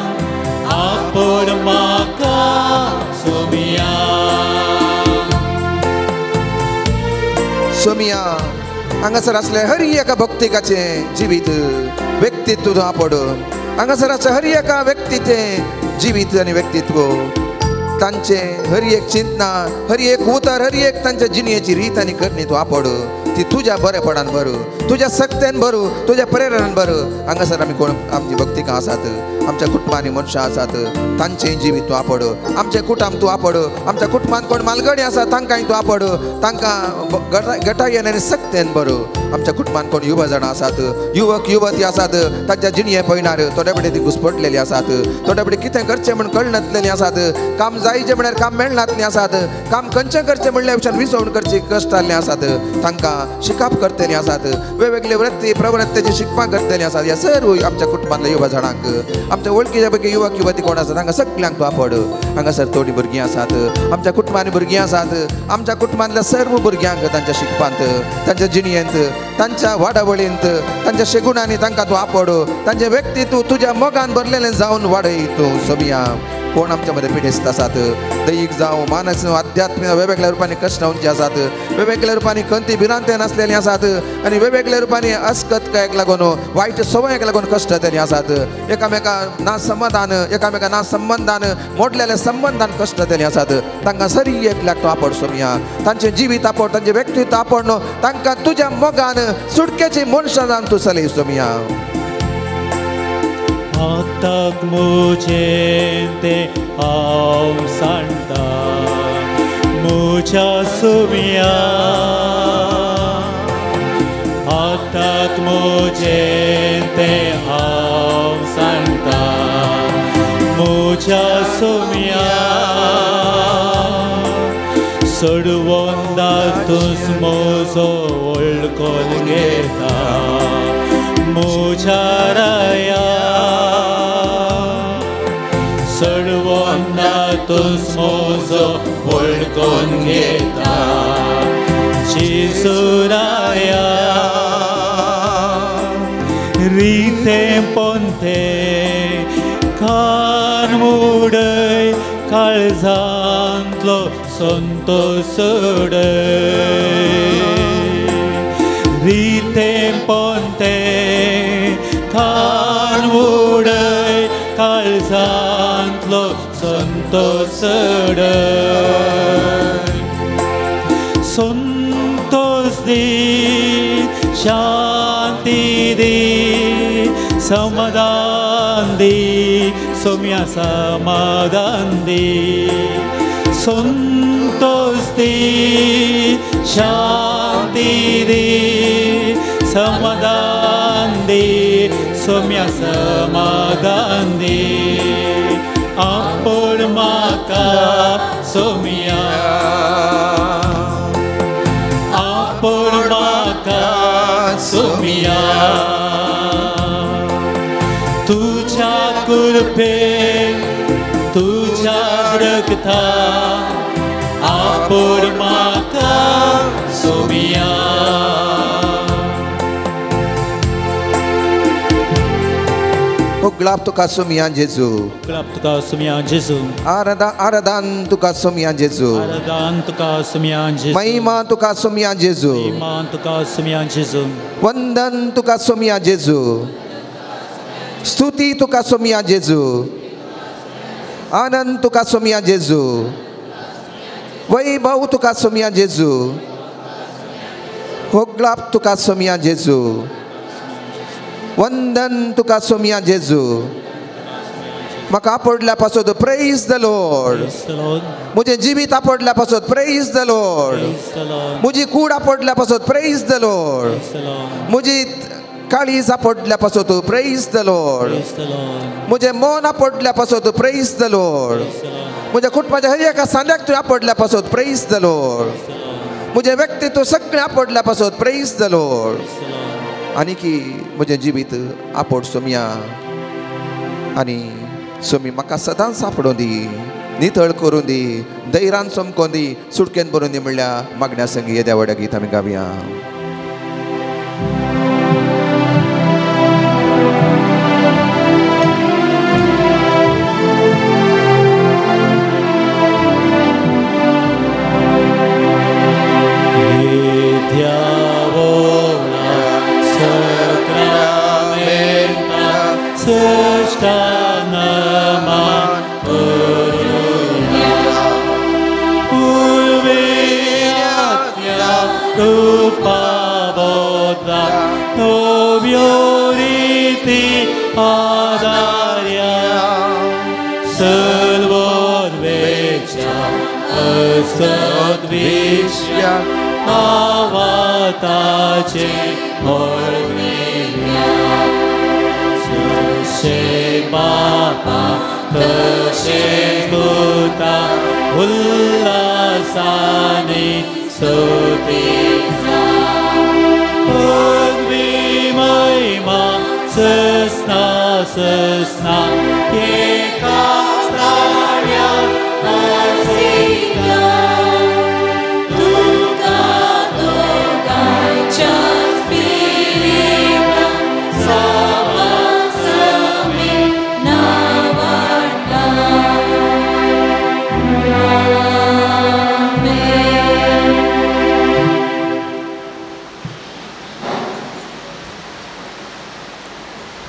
आपोड म्हाका सोम्या. सोम्या हांगासर आसले हर एका भक्तिकाचें जिवीत व्यक्तित्व आपोड. हांगासर आसले हर एका व्यक्तीचें जिवीत आनी व्यक्तित्व, तांचें हर एक चिंतना, हर एक उतर, हर एक तांच्या जिणेची रीत आनी करणी तूं आपोड. ती तुज्या बरेपणान भरू, तुज्या सक्तेन भरू, तुज्या प्रेरणान भरू. हांगासर आमी कोण आमची भक्तिकां आसात, आमच्या कुटुंबांनी मनशां आसात, तांचें जिवीत तूं आपोड. आमचें कुटुंब तूं आपोड. आमच्या कुटुंबांत कोण मालगडी आसा तांकांय तूं आपोड, तांकां गटायेन आनी सक्तेन भरू. आमच्या कुटुंबांत कोण युवा जाणां आसात, युवक युवती आसात, तांच्या जिणये पळयणार थोड्या कडेन ती घुसपटलेली आसात, थोड्या कडेन कितें करचें म्हूण कळनातलेलीं आसात, काम जायचें म्हळ्यार काम मेळनातलें आसात, काम खंयचें करचें म्हणल्या विशयान विसवण करची कश्ट जाल्लें आसात, तांकां शिकप करतलीं आसात, वेगवेगळे वृत्ती प्रवृत्तीची शिकपां करतलीं आसात. ह्या सर्व आमच्या कुटुंबांतल्या युवा जाणांक, आमच्या वळखीच्या पैकी युवक युवती कोण आसा तांकां सगल्यांक तूं आपोड. हांगासर थोडीं भुरगीं आसात, आमच्या कुटुंबांनी भुरगीं आसात, आमच्या कुटुंबांतल्या सर्व भुरग्यांक तांच्या शिकपांत, तांच्या जिणयेंत, तांच्या वाडावळींत, तांच्या शेगुणांनी तांकां तूं आपोड. तांचें व्यक्तित्व तुज्या मोगान भरलेलें जावन वाडय तूं सोम्या. कोण आमच्या मदें पिडेस्त आसात, दैहीक जावं मानसीक आध्यात्मीक वेगवेगळ्या रुपांनी कश्ट जावचे आसात, वेगवेगळ्या रुपांनी खंती भिरांतेन आसलेलीं आसात आनी वेगवेगळ्या रुपांनी अस्कतकायेक लागून वायट संवयेक लागून कश्ट जाल्लीं आसात, एकामेका ना समाधान, एकामेका ना संबंदान मोडलेल्या संबंदान कश्ट जाल्लीं आसात, तांकां सरी एकल्याक तूं आपोड सोम्या. तांचें जिवीत आपोड, तांचें व्यक्तित्व आपोड, तांकां तुज्या मोगान सुटकेची मनशां जावन तूं चलय सोम्या. आताक म्हजें तें हांव सांडटा म्हज्या सुम्या आताक म्हजें तें हांव सांडटा म्हज्या सुम्या सोडवंदा तूंच म्हजो वळखून घेता म्हज्या राया सोडवंदा तूंच म्हजो वळखून घेता जेजू राया रिते पोंते खान उडय काळजांतलो संतोष उडय रिते पोंते खान उडय काळजांतलो संतोष उडय संतोष दी शांती दी समाधान दी सोम्या समाधान दी संतोष दी शांती दी समाधान दी सोम्या समाधान दी आपण म्हाका सोम्या आपण म्हाका सोम्या तुझ्या कृपेन तुझ्या रक्ता आपण म्हाका सोम्या. गुलाब तुका सोम्या जेजू गुलाब तुका सोम्या जेजू आराधन तुका सोम्या जेजू आराधन तुका सोम्या जेजू महिमा तुका सोम्या जेजू महिमा तुका सोम्या जेजू वंदन तुका सोम्या जेजू स्तुती तुका सोम्या जेजू आनंद तुका सोम्या जेजू वैभव तुका सोम्या जेजू होगलाब तुका सोम्या जेजू वंदन तुका सोम्या जेजू. म्हाका आपडल्या पासत प्रेज the Lord म्हजें जिवीत आपडल्या पासत प्रेज the Lord म्हजी कूड आपडल्या पासत प्रेज the Lord म्हजी काळीज आपडल्या पासत प्रेज the Lord म्हजें मन आपडल्या पासत प्रेज the Lord म्हज्या कुटुंबाच्या हर एका सांद्याक तुवें आपडल्या पासत प्रेज the Lord म्हजें व्यक्तित्व सगळें आपडल्या पासत प्रेज the Lord आनी की म्हजें जिवीत आपड सोम्या आनी सोमी म्हाका सदांच आपडूं दी नितळ करूं दी धैर्यान चमकोन दी सुटकेन भरून दी म्हणल्यार मागण्या संगी येद्या व्हड्या गीत आमी गावया. आवाताचे होळमेल्या जशे बापा तशे पुता उल्हासाने स्तुतीचा पदवी महिमा ससना ससना एका स्थान्या आसिता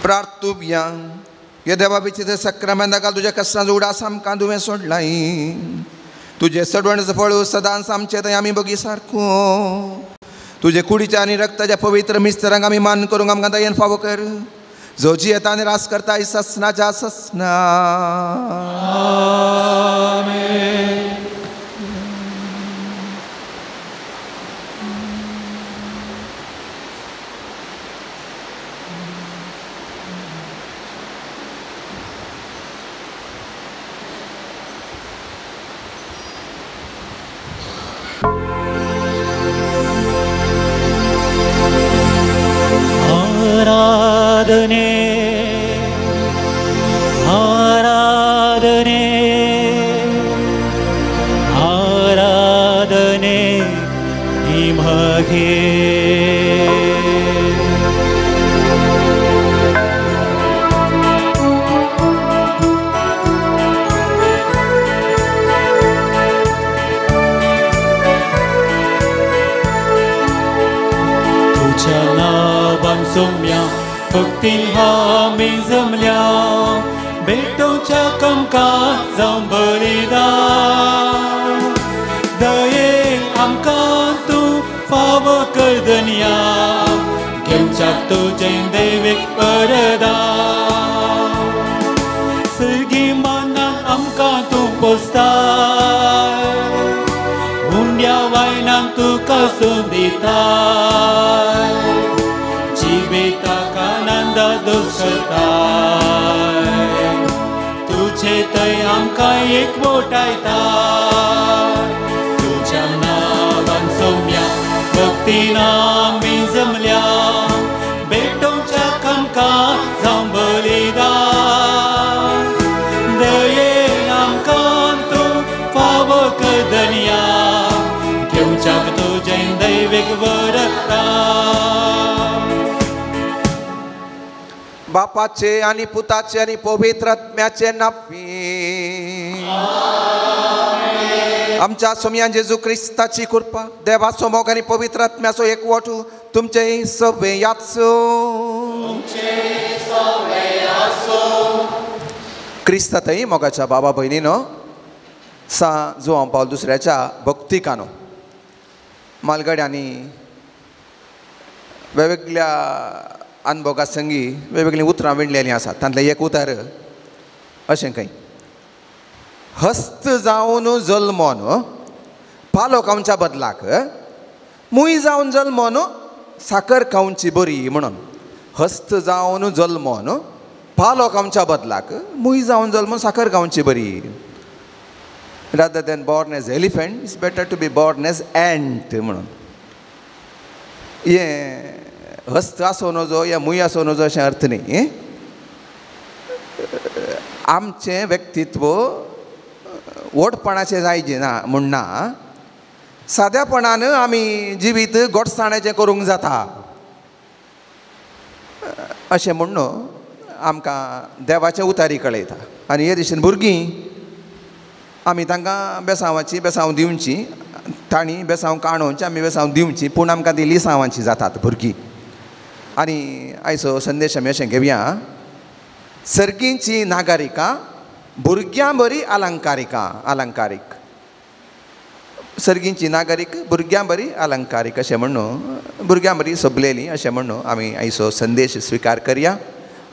प्रार्थुया हे देवा विचित्र सक्रामेंदा तुज्या कष्टांचो उडास आमकां तुवें सोडलाय तुजें सडवणेचो फळ सदांच आमचें थंय आमी बगी सारको तुजे कुडीच्या आनी रक्ताच्या पवित्र मिस्तरांक आमी मान करूंक आमकां दयेन फावो कर. जो जियेता आनी रास करता ससनाच्या ससना. आमेन. आराधने आराधने आराधने निमगे. तुझ्या नावान सोम्या भक्तीन आमी जमल्या भेटोवच्या कमका जावं बलिदान. दयेन आमकां तूं फावो कर दनया घेवच्याक तुजें देवीक वरदान. सर्गी मानान आमकां तूं पोसताय उंड्या वायनान तुका सून दिताय जिविताक आनंद दोशताय तुजे थंय आमकां एकवटायता. तुज्या नांवान सोम्या भक्तीन आमी जमल्या भेटोवच्या आमकां जावं बलिदान. दयेन आमकां तूं फावो कर दनया घेवच्याक तुजें दैवीक वरदान. बापाचे आनी पुताचे आनी पवित्र आत्म्याचे नांवी आमच्या सोमयान जेजू क्रिस्ताची कृपा, देवाचो मोग आनी पवित्र आत्म्याचो एकवट तुमचे सवे याचो. क्रिस्तातय मोगाच्या बाबा भयणीनो सा जुवां पावल दुसऱ्याच्या भक्तिकानो मालगड्यांनी वेगवेगळ्या अनभोगा संगी वेगवेगळीं उतरां विणलेलीं आसात. तांतलें एक उतर अशें खंय हस्त जावन जल्मोन पालो खावच्या बदलाक मूय जावन जल्मोन साकर खावची बरी म्हणून. हस्त जावन जल्मोन पालो खावच्या बदलाक मूय जावन जल्मोन साकर खावची बरी. Rather than born as elephant, it's better to be born as ant म्हणून. हें हस्त आसूं नजो या मूय आसूं नजो अशें अर्थ न्ही. आमचें व्यक्तित्व व्हडपणाचें जायजें ना म्हूण ना, साद्यापणान आमी जिवीत गोडसाणेचें करूंक जाता अशें म्हूण आमकां देवाचे उतारी कळयता. आनी हे दिशेन भुरगीं आमी तांकां बेसांवाची बेसांव दिवची, तांणी बेसांव काणोवची, आमी बेसांव दिवची, पूण आमकां ती लिसांवाची जातात भुरगीं. आनी आयचो संदेश आमी अशें घेवया, सर्गींची नागरिकां भुरग्यां बरी अलंकारिकां. अलंकारीक सर्गींची नागरीक भुरग्यां बरी अलंकारीक अशें म्हणून भुरग्यां बरी सोबलेली अशें म्हणून आमी आयचो संदेश स्विकार करया.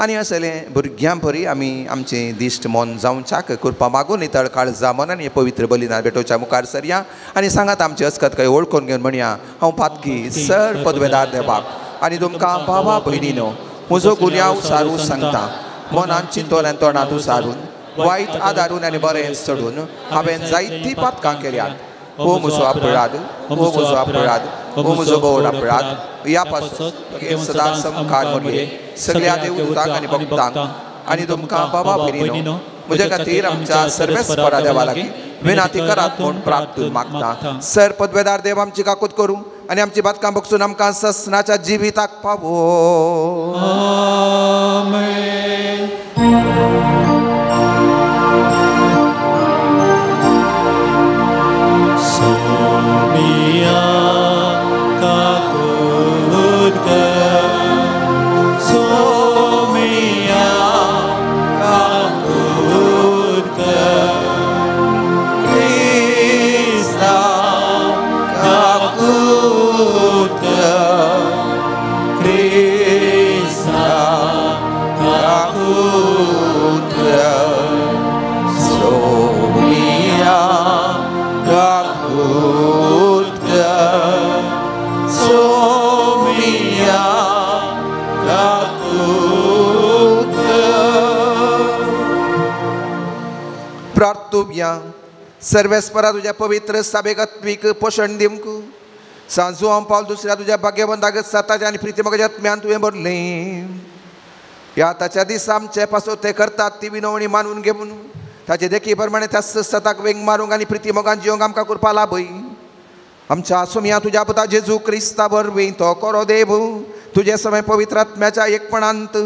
आनी असलें भुरग्यां बरी आमी आमचें दिश्ट मन जावच्याक कृपा मागून नितळ काळजा मन आनी पवित्र बलिदान भेटोवच्या मुखार सरया. आनी सांगात आमची अस्कत काय वळखून घेवन म्हणया, हांव पातकी सर पदवेदार देवाक आनी तुमकां भावा भयणीनो म्हजो गुन्यांव सारू सांगता. मनान चिंतोन आनी तोंडांत सारून वायट आदारून आनी बरें चडून हांवें जायतीं पातकां केल्यात. हो म्हजो अपराध, हो म्हजो अपराध, हो म्हजो भोव अपराध. ह्या पासून सदां समकार म्हणये सगळ्या देवदूतांक आनी भक्तांक आनी तुमकां बाबा भयणीनो म्हज्या खातीर आमच्या सर्वेस्परा देवा लागीं विनाती करात म्हूण प्रार्थना मागता. सर पदवेदार देव आमची काकूत करूं आनी आमची बातकां बगसून आमकां ससनाच्या जिविताक पावो. आमेन. सोमिया काकूत कर, सोमिया काकूत कर, क्रिस्ता काकूत कर, क्रिस्ता प्रार्थुया सर्वेस्परा तुज्या पवित्र साबेगात्वीक पोशण दिवंक सांजू हांव पावल दुसऱ्या तुज्या भाग्यवंताक साताच्या आनी प्रितीमगाच्या आत्म्यान तुवें भरलें. ह्या ताच्या दिसा आमचे पासो ते करतात ती विनवणी मानून घेवन ताचे देखी प्रमाणे त्या सताक वेंग मारूंक आनी प्रितीमोगान जिवंक आमकां कृपा लाभय. आमच्या सोमया तुज्या पुता जेजू क्रिस्ता वरवीं तो करो देव तुजे समय पवित्र आत्म्याच्या एकपणांत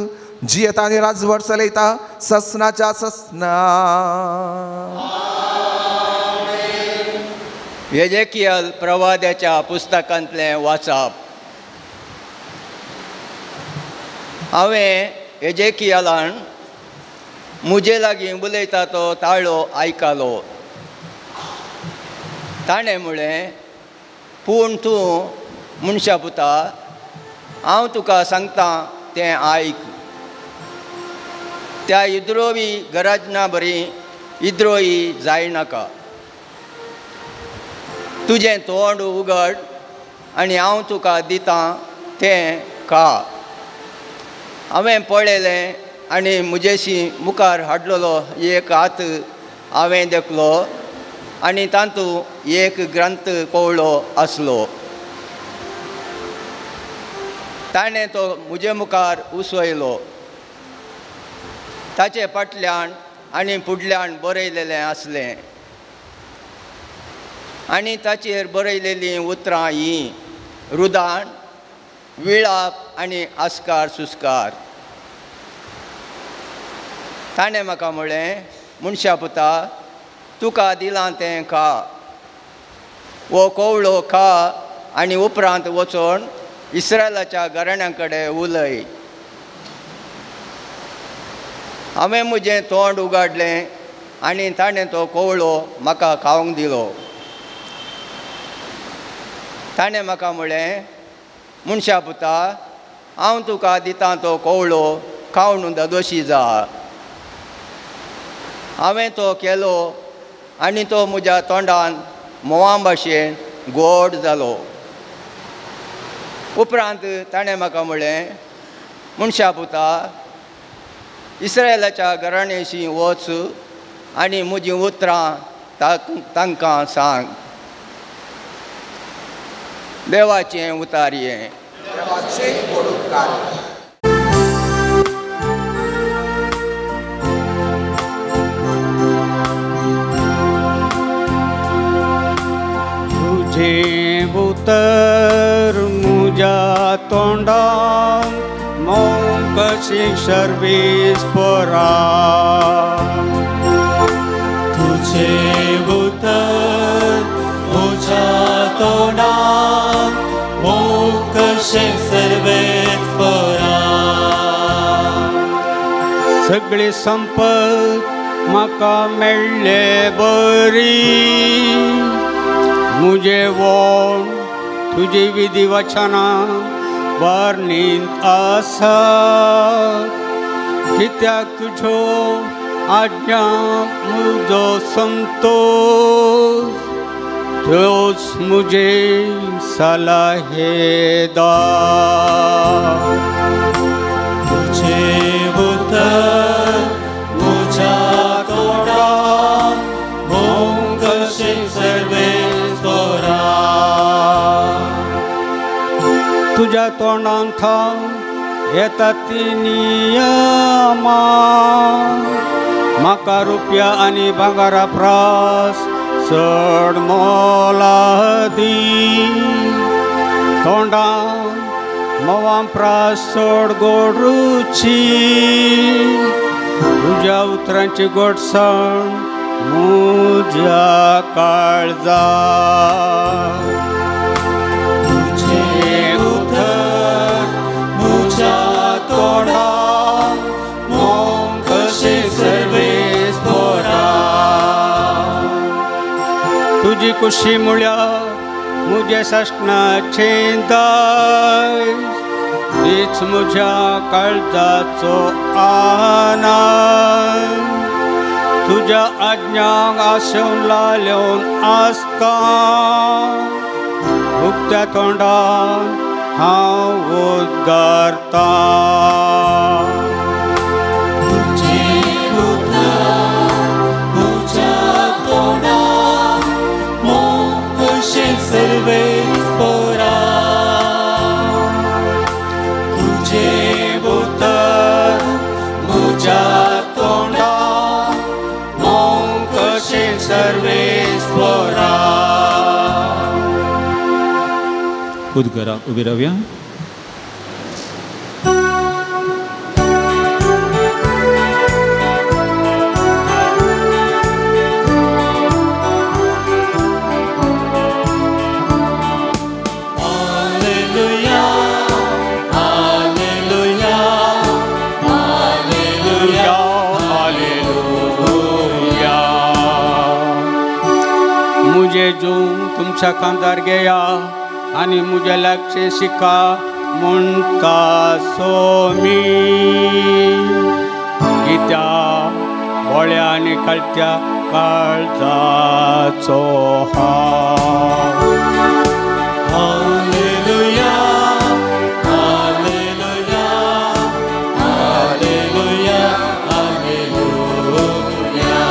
जियेता आनी राजवट चलयता ससनाच्या ससना. एजेकियल प्रवाद्याच्या पुस्तकांतलें वाचप. हांवें एजेकियलान म्हजे लागीं उलयता तो ताळो आयकलो. ताणें म्हळें, पूण तूं मनशा पुता, हांव तुका सांगतां तें आयक. त्या इद्रोवी गरजना बरी इद्रोही जायनाका. तुजें तोंड उगड आनी हांव तुका दितां तें खा. हांवें पळयलें आनी म्हजेशी मुखार हाडलेलो एक हात हांवें देखलो आनी तातूंत एक ग्रंथ कवळो आसलो. ताणें तो म्हजे मुखार उसयलो. ताचे फाटल्यान आनी फुडल्यान बरयलेलें आसलें आनी ताचेर बरयलेलीं उतरां हीं रुदान, विळाप आनी आस्कार सुस्कार. ताणें म्हाका म्हळें, मनशा पुता, तुका दिलां तें खा. हो कवळो खा आनी उपरांत वचून इस्रायलाच्या घराण्यां कडेन उलय. हांवें म्हजें तोंड उगाडलें आनी ताणें तो कवळो म्हाका खावंक दिलो. ताणें म्हाका म्हळें, मनशा पुता, हांव तुका दितां तो कवळो खावन धादोशी जा. हांवें तो केलो आनी तो म्हज्या तोंडान म्होंवा भाशेन गोड जालो. उपरांत ताणें म्हाका म्हळें, मनशा पुता, इस्रायलाच्या घराण्याशी वच आनी म्हजीं उतरां तांकां सांग. देवाचें उतारयें. तुझें उतर म्हज्या तोंडान मोव कशी सर्वीस परा. तुझें उतर म्हज्या तोंडान मोव कशें सर्वेच परा. सगळी संपत म्हाका मेळ्ळे बरी, मुझे वोण तुजी विधी वचनां वर्णीत आसा. कित्याक तुज्यो आज्ञा म्हजो संतोष, त्योच मुझे सलाहेदार. तुझें उतर म्हज्या तोंडान मोव कशें सर्वेच परा. तुज्या तोंडान थावन येता ती नियमां म्हाका रुपया आनी भांगरा प्रास चड मोलादी. तोंडान म्होंवा प्रास चड गोड रुची, तुज्या उतरांची गोडसाण म्हज्या काळजा. तुझें उतर म्हज्या तोंडान मोव कशें सर्वेच परा. तुजी कुशी म्हळ्यार म्हजें सासणाचें दायज, तीच म्हज्या काळजाचो आनंद. तुज्या आज्ञांक आशेवन लालेवन आसता, उक्त्या तोंडान हांव उद्गारता. तुझें उतर म्हज्या उद्गाराक उबी रावया. तुमच्या खांदार घेया आनी म्हज्या लागचे शिका म्हणटा सोमी कित्या बोळ्या आनी कळत्या काळजाचो हांव. Hallelujah, hallelujah, hallelujah, hallelujah.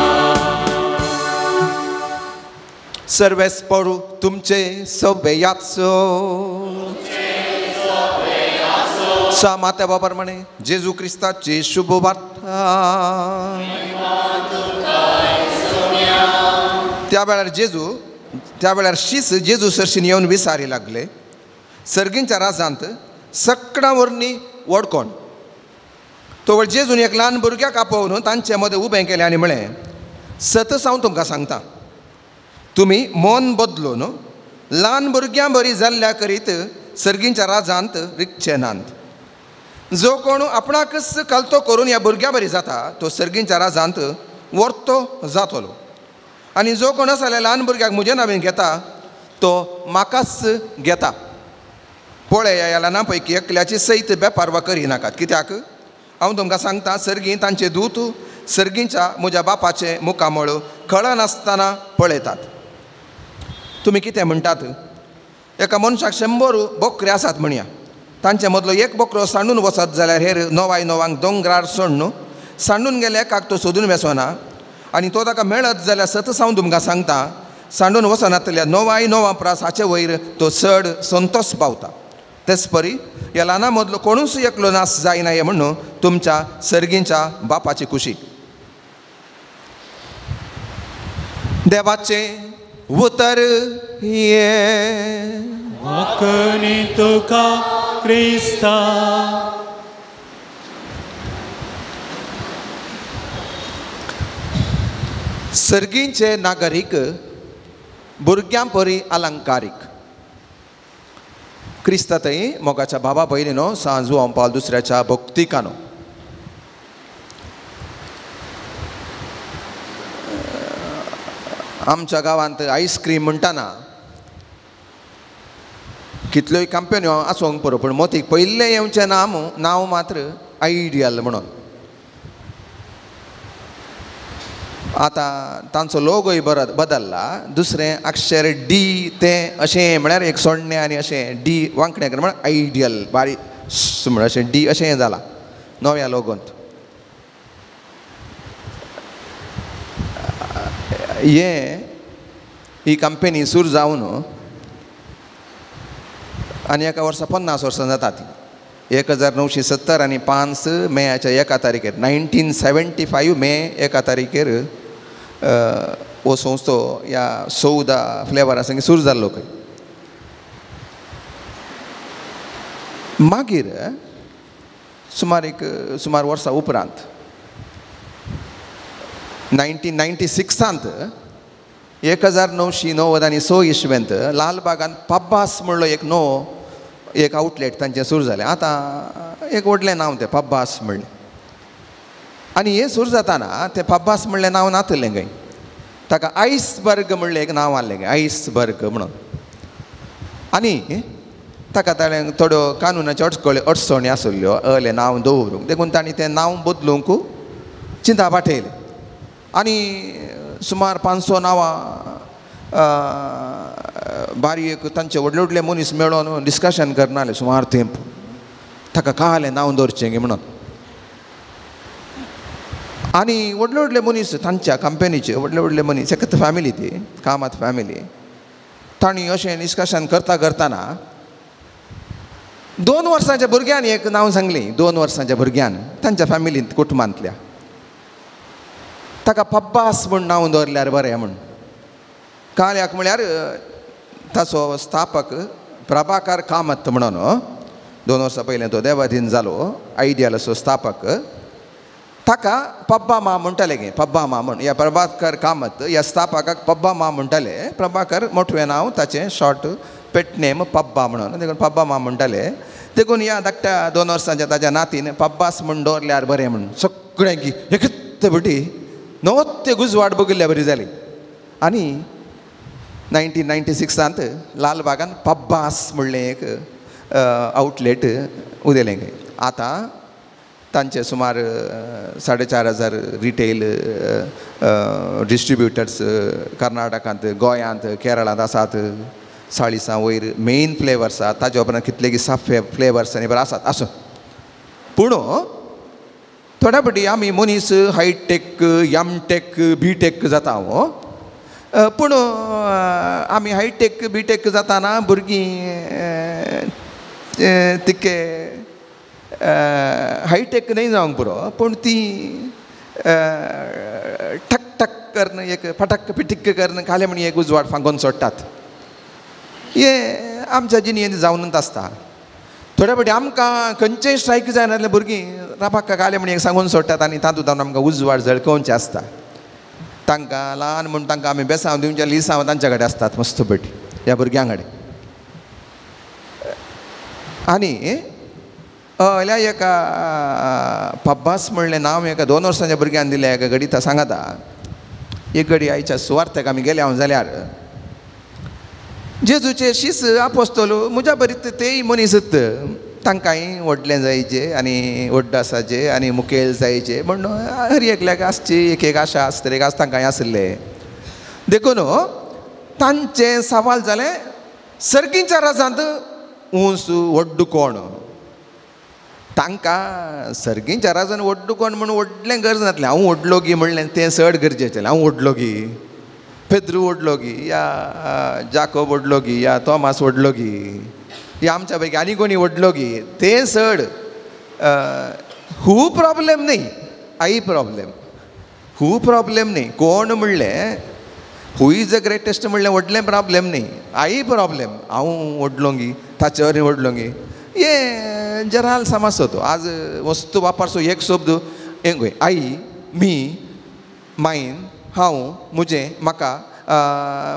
सर्वेस्परू तुमचे सभेयाचो सा मात्या बाबर म्हणे जेजू क्रिस्ताची शुभ वार्ता. त्या वेळार शीस जेजू सरशीन येवन विसारी लागले, सर्गींच्या राजांत सकडां वरनी वडकोण. तो वेळ जेजून एक ल्हान भुरग्याक आपोवन तांचे मदें उबें केलें आनी म्हळें, सतच हांव तुमकां सांगता, तुमी मन बदलून ल्हान भुरग्यां बरी जाल्ल्या करीत सर्गींच्या राजांत रिगचे नात. जो कोण आपणाकच कलतो करून ह्या भुरग्यां बरी जाता तो सर्गींच्या राजांत वर्तो जातलो. आनी जो कोण आसा जाल्यार ल्हान भुरग्याक म्हजें नांवें घेता तो म्हाकाच घेता. पळय ह्या ल्हाना पैकी एकल्याची सयत बेपारवा करिनाकात, कित्याक हांव तुमकां सांगता, सर्गीं तांचे दूत सर्गींच्या म्हज्या बापाचें मुखामळ कळनासतना पळयतात. तुमी कितें म्हणटात? एका मनशाक 100 बोकरे आसात म्हणया, तांचे मदलो एक बोकरो सांडून वचत जाल्यार हेर 9 दोंगरार सोडून सांडून गेले एकाक तो सोदून वेसना आनी तो ताका मेळत जाल्यार सतच हांव तुमकां सांगता, सांडून वचनातल्या 9 प्रास हाचे वयर तो चड संतोष पावता. तेच परी ह्या ल्हाना मदलो कोणूच एकलो नास जायना हें म्हणून तुमच्या सर्गींच्या बापाची खुशी. देवाचें उतर हें. वाकणी तुका क्रिस्ता. सर्गींचे नागरीक भुरग्यां परी अलंकारीक. क्रिस्ता थंय मोगाच्या बाबा पयलीं न्हू सांत जुआंव पावल दुसऱ्याच्या भक्तिकानो. आमच्या गांवांत आयस्क्रीम म्हणटाना कितल्योय कंपन्यो आसूंक पुरो, पूण मोतीक पयलें येवचें नांव मात्र आयडियल म्हणून. आतां तांचो लोगोय बदल्ला, दुसरें अक्षर डी तें अशें म्हळ्यार एक सोडणें आनी अशें डी वांकडें म्हळ्यार आयडियल बारीक म्हळ्यार अशें डी अशें जालां नव्या लोगोंत. हें ही कंपनी सुरू जावन आनी एका वर्सा 50 वर्सां जाता ती 1970 आनी 5 मेयाच्या 1 तारखेर 1975 मे 1 तारखेर हो संस्थो ह्या 14 फ्लेवरा संगी सुरू जाल्लो खंय. मागीर सुमार वर्सां उपरांत 1996 1996 इसवेंत लालबागान पब्बास म्हणलो एक नवो एक आवटलेट तांचें सुरू जालें. आतां एक व्हडलें नांव तें पब्बास म्हणलें. आनी हें सुरू जाताना तें पब्बास म्हणलें नांव नातलें खंय, ताका आयसबर्ग म्हणलें एक नांव आसलें खंय, आयसबर्ग म्हणून. आनी ताका ताणें थोड्यो कानुनाच्यो अडचणी आसल्ल्यो अहलें नांव दवरूंक, देखून तांणी तें नांव बदलूंक चिंता पाठयलें. आनी सुमार 500 नांवां बारीक तांचे व्हडले व्हडले मनीस मेळोन डिस्कशन करनाले सुमार तेंप, ताका कालें नांव दवरचें म्हणून. आनी व्हडले व्हडले मनीस तांच्या कंपनीचे व्हडले व्हडले मनीस, एकच फॅमिली ती कामात फॅमिली, तांणी अशें डिस्कशन करता करतना 2 वर्सांच्या भुरग्यान एक नांव सांगलें. 2 वर्सांच्या भुरग्यान तांच्या फॅमिलींत कुटुंबांतल्या ताका पब्बास म्हूण नांव दवरल्यार बरें म्हूण. काल्याक म्हळ्यार ताचो स्थापक प्रभाकर कामत म्हणून 2 वर्सां पयलीं तो देवाधीन जालो, आयडियलाचो स्थापक. ताका पब्बा मा म्हणटाले गे, पब्बा मा म्हण. ह्या प्रभाकर कामत ह्या स्थापकाक पब्बा मा म्हणटाले. प्रभाकर मोठवें नांव, ताचें शॉर्ट पेट नेम पब्बा म्हणून, देखून पब्बा मा म्हणटाले. देखून ह्या धाकट्या 2 वर्सांच्या ताच्या नातीन पब्बास म्हण दवरल्यार बरें म्हण सगळ्यांक एकच भटी नवत्य गुजवाड बगिल्ल्या बरी जाली. आनी 1996 लालबागान पब्बास म्हणलें एक आउटलेट उदेलें. आतां तांचे सुमार 4,500 रिटेल डिस्ट्रिब्युटर्स कर्नाटकांत, गोंयांत, केरळांत आसात. 40 वयर मेन फ्लेवर्स आसात, ताजे उपरांत कितलेगी साफ फ्लेवर्स आनी बरें आसात. आसूं, पूण थोड्या फावटी आमी मनीस हायटेक, एमटेक, बीटेक जाता हो, पूण आमी हायटेक बीटेक जाताना भुरगीं तितके हायटेक न्हय जावंक पुरो, पूण ती ठक ठक करून एक फटक पिटीक करून खालें म्हण एक उजवाड फांकोन सोडटात. हे आमच्या जिणेंत जावनूच आसता. थोड्या फावटी आमकां खंयचेय स्ट्रायक जायना जाल्यार भुरगीं रापाक्का घालें म्हण एक सांगून सोडटात आनी तातूंत आमकां उजवाड झळकोवचें आसता. तांकां ल्हान म्हूण तांकां आमी बेसांव दिवचें, लिसांव तांच्या कडेन आसतात मस्त पैकी ह्या भुरग्यां कडेन. आनी हयल्या एका पब्बास म्हणलें नांव एका 2 वर्सांच्या भुरग्यान दिलें. एका घडी सांगाता, एक घडी आयच्या सुवार्थाक आमी गेले हांव जाल्यार जेजूचे शीस आपोस्तोल म्हज्या बरीत तेय मनीसत, तांकांय व्हडलें जायचें आनी व्हड आसाचें आनी मुखेल जायचें म्हण हर एकल्याक आसची एक एक आशा आसतली, एक आस तांकांय आसले. देखून तांचें सवाल जालें सर्गींच्या राजांत ऊंच व्हड्डू कोण. तांकां सर्गींच्या राजान व्हड्डू कोण म्हूण व्हडलें गरज नासलें. हांव व्हडलो गी म्हणलें तें चड गरजेचें. हांव व्हडलो गी, पेद्रू व्हडलो गी, या जाकोब व्हडलो गी, या तोमास व्हडलो गी, या आमच्या पैकी आनी कोणी व्हडलो गी, तें चड हू प्रॉब्लेम न्ही, I problem. Who problem न्ही, कोण म्हणलें who is the greatest म्हणलें व्हडलें प्रॉब्लेम न्ही, I problem. हांव व्हडलो गी, ताचे वरी व्हडलो गी, हे जराल समज तो. आज वस्तू वापरचो एक शब्द एक आई, मी, मायन, हांव, म्हजें, म्हाका,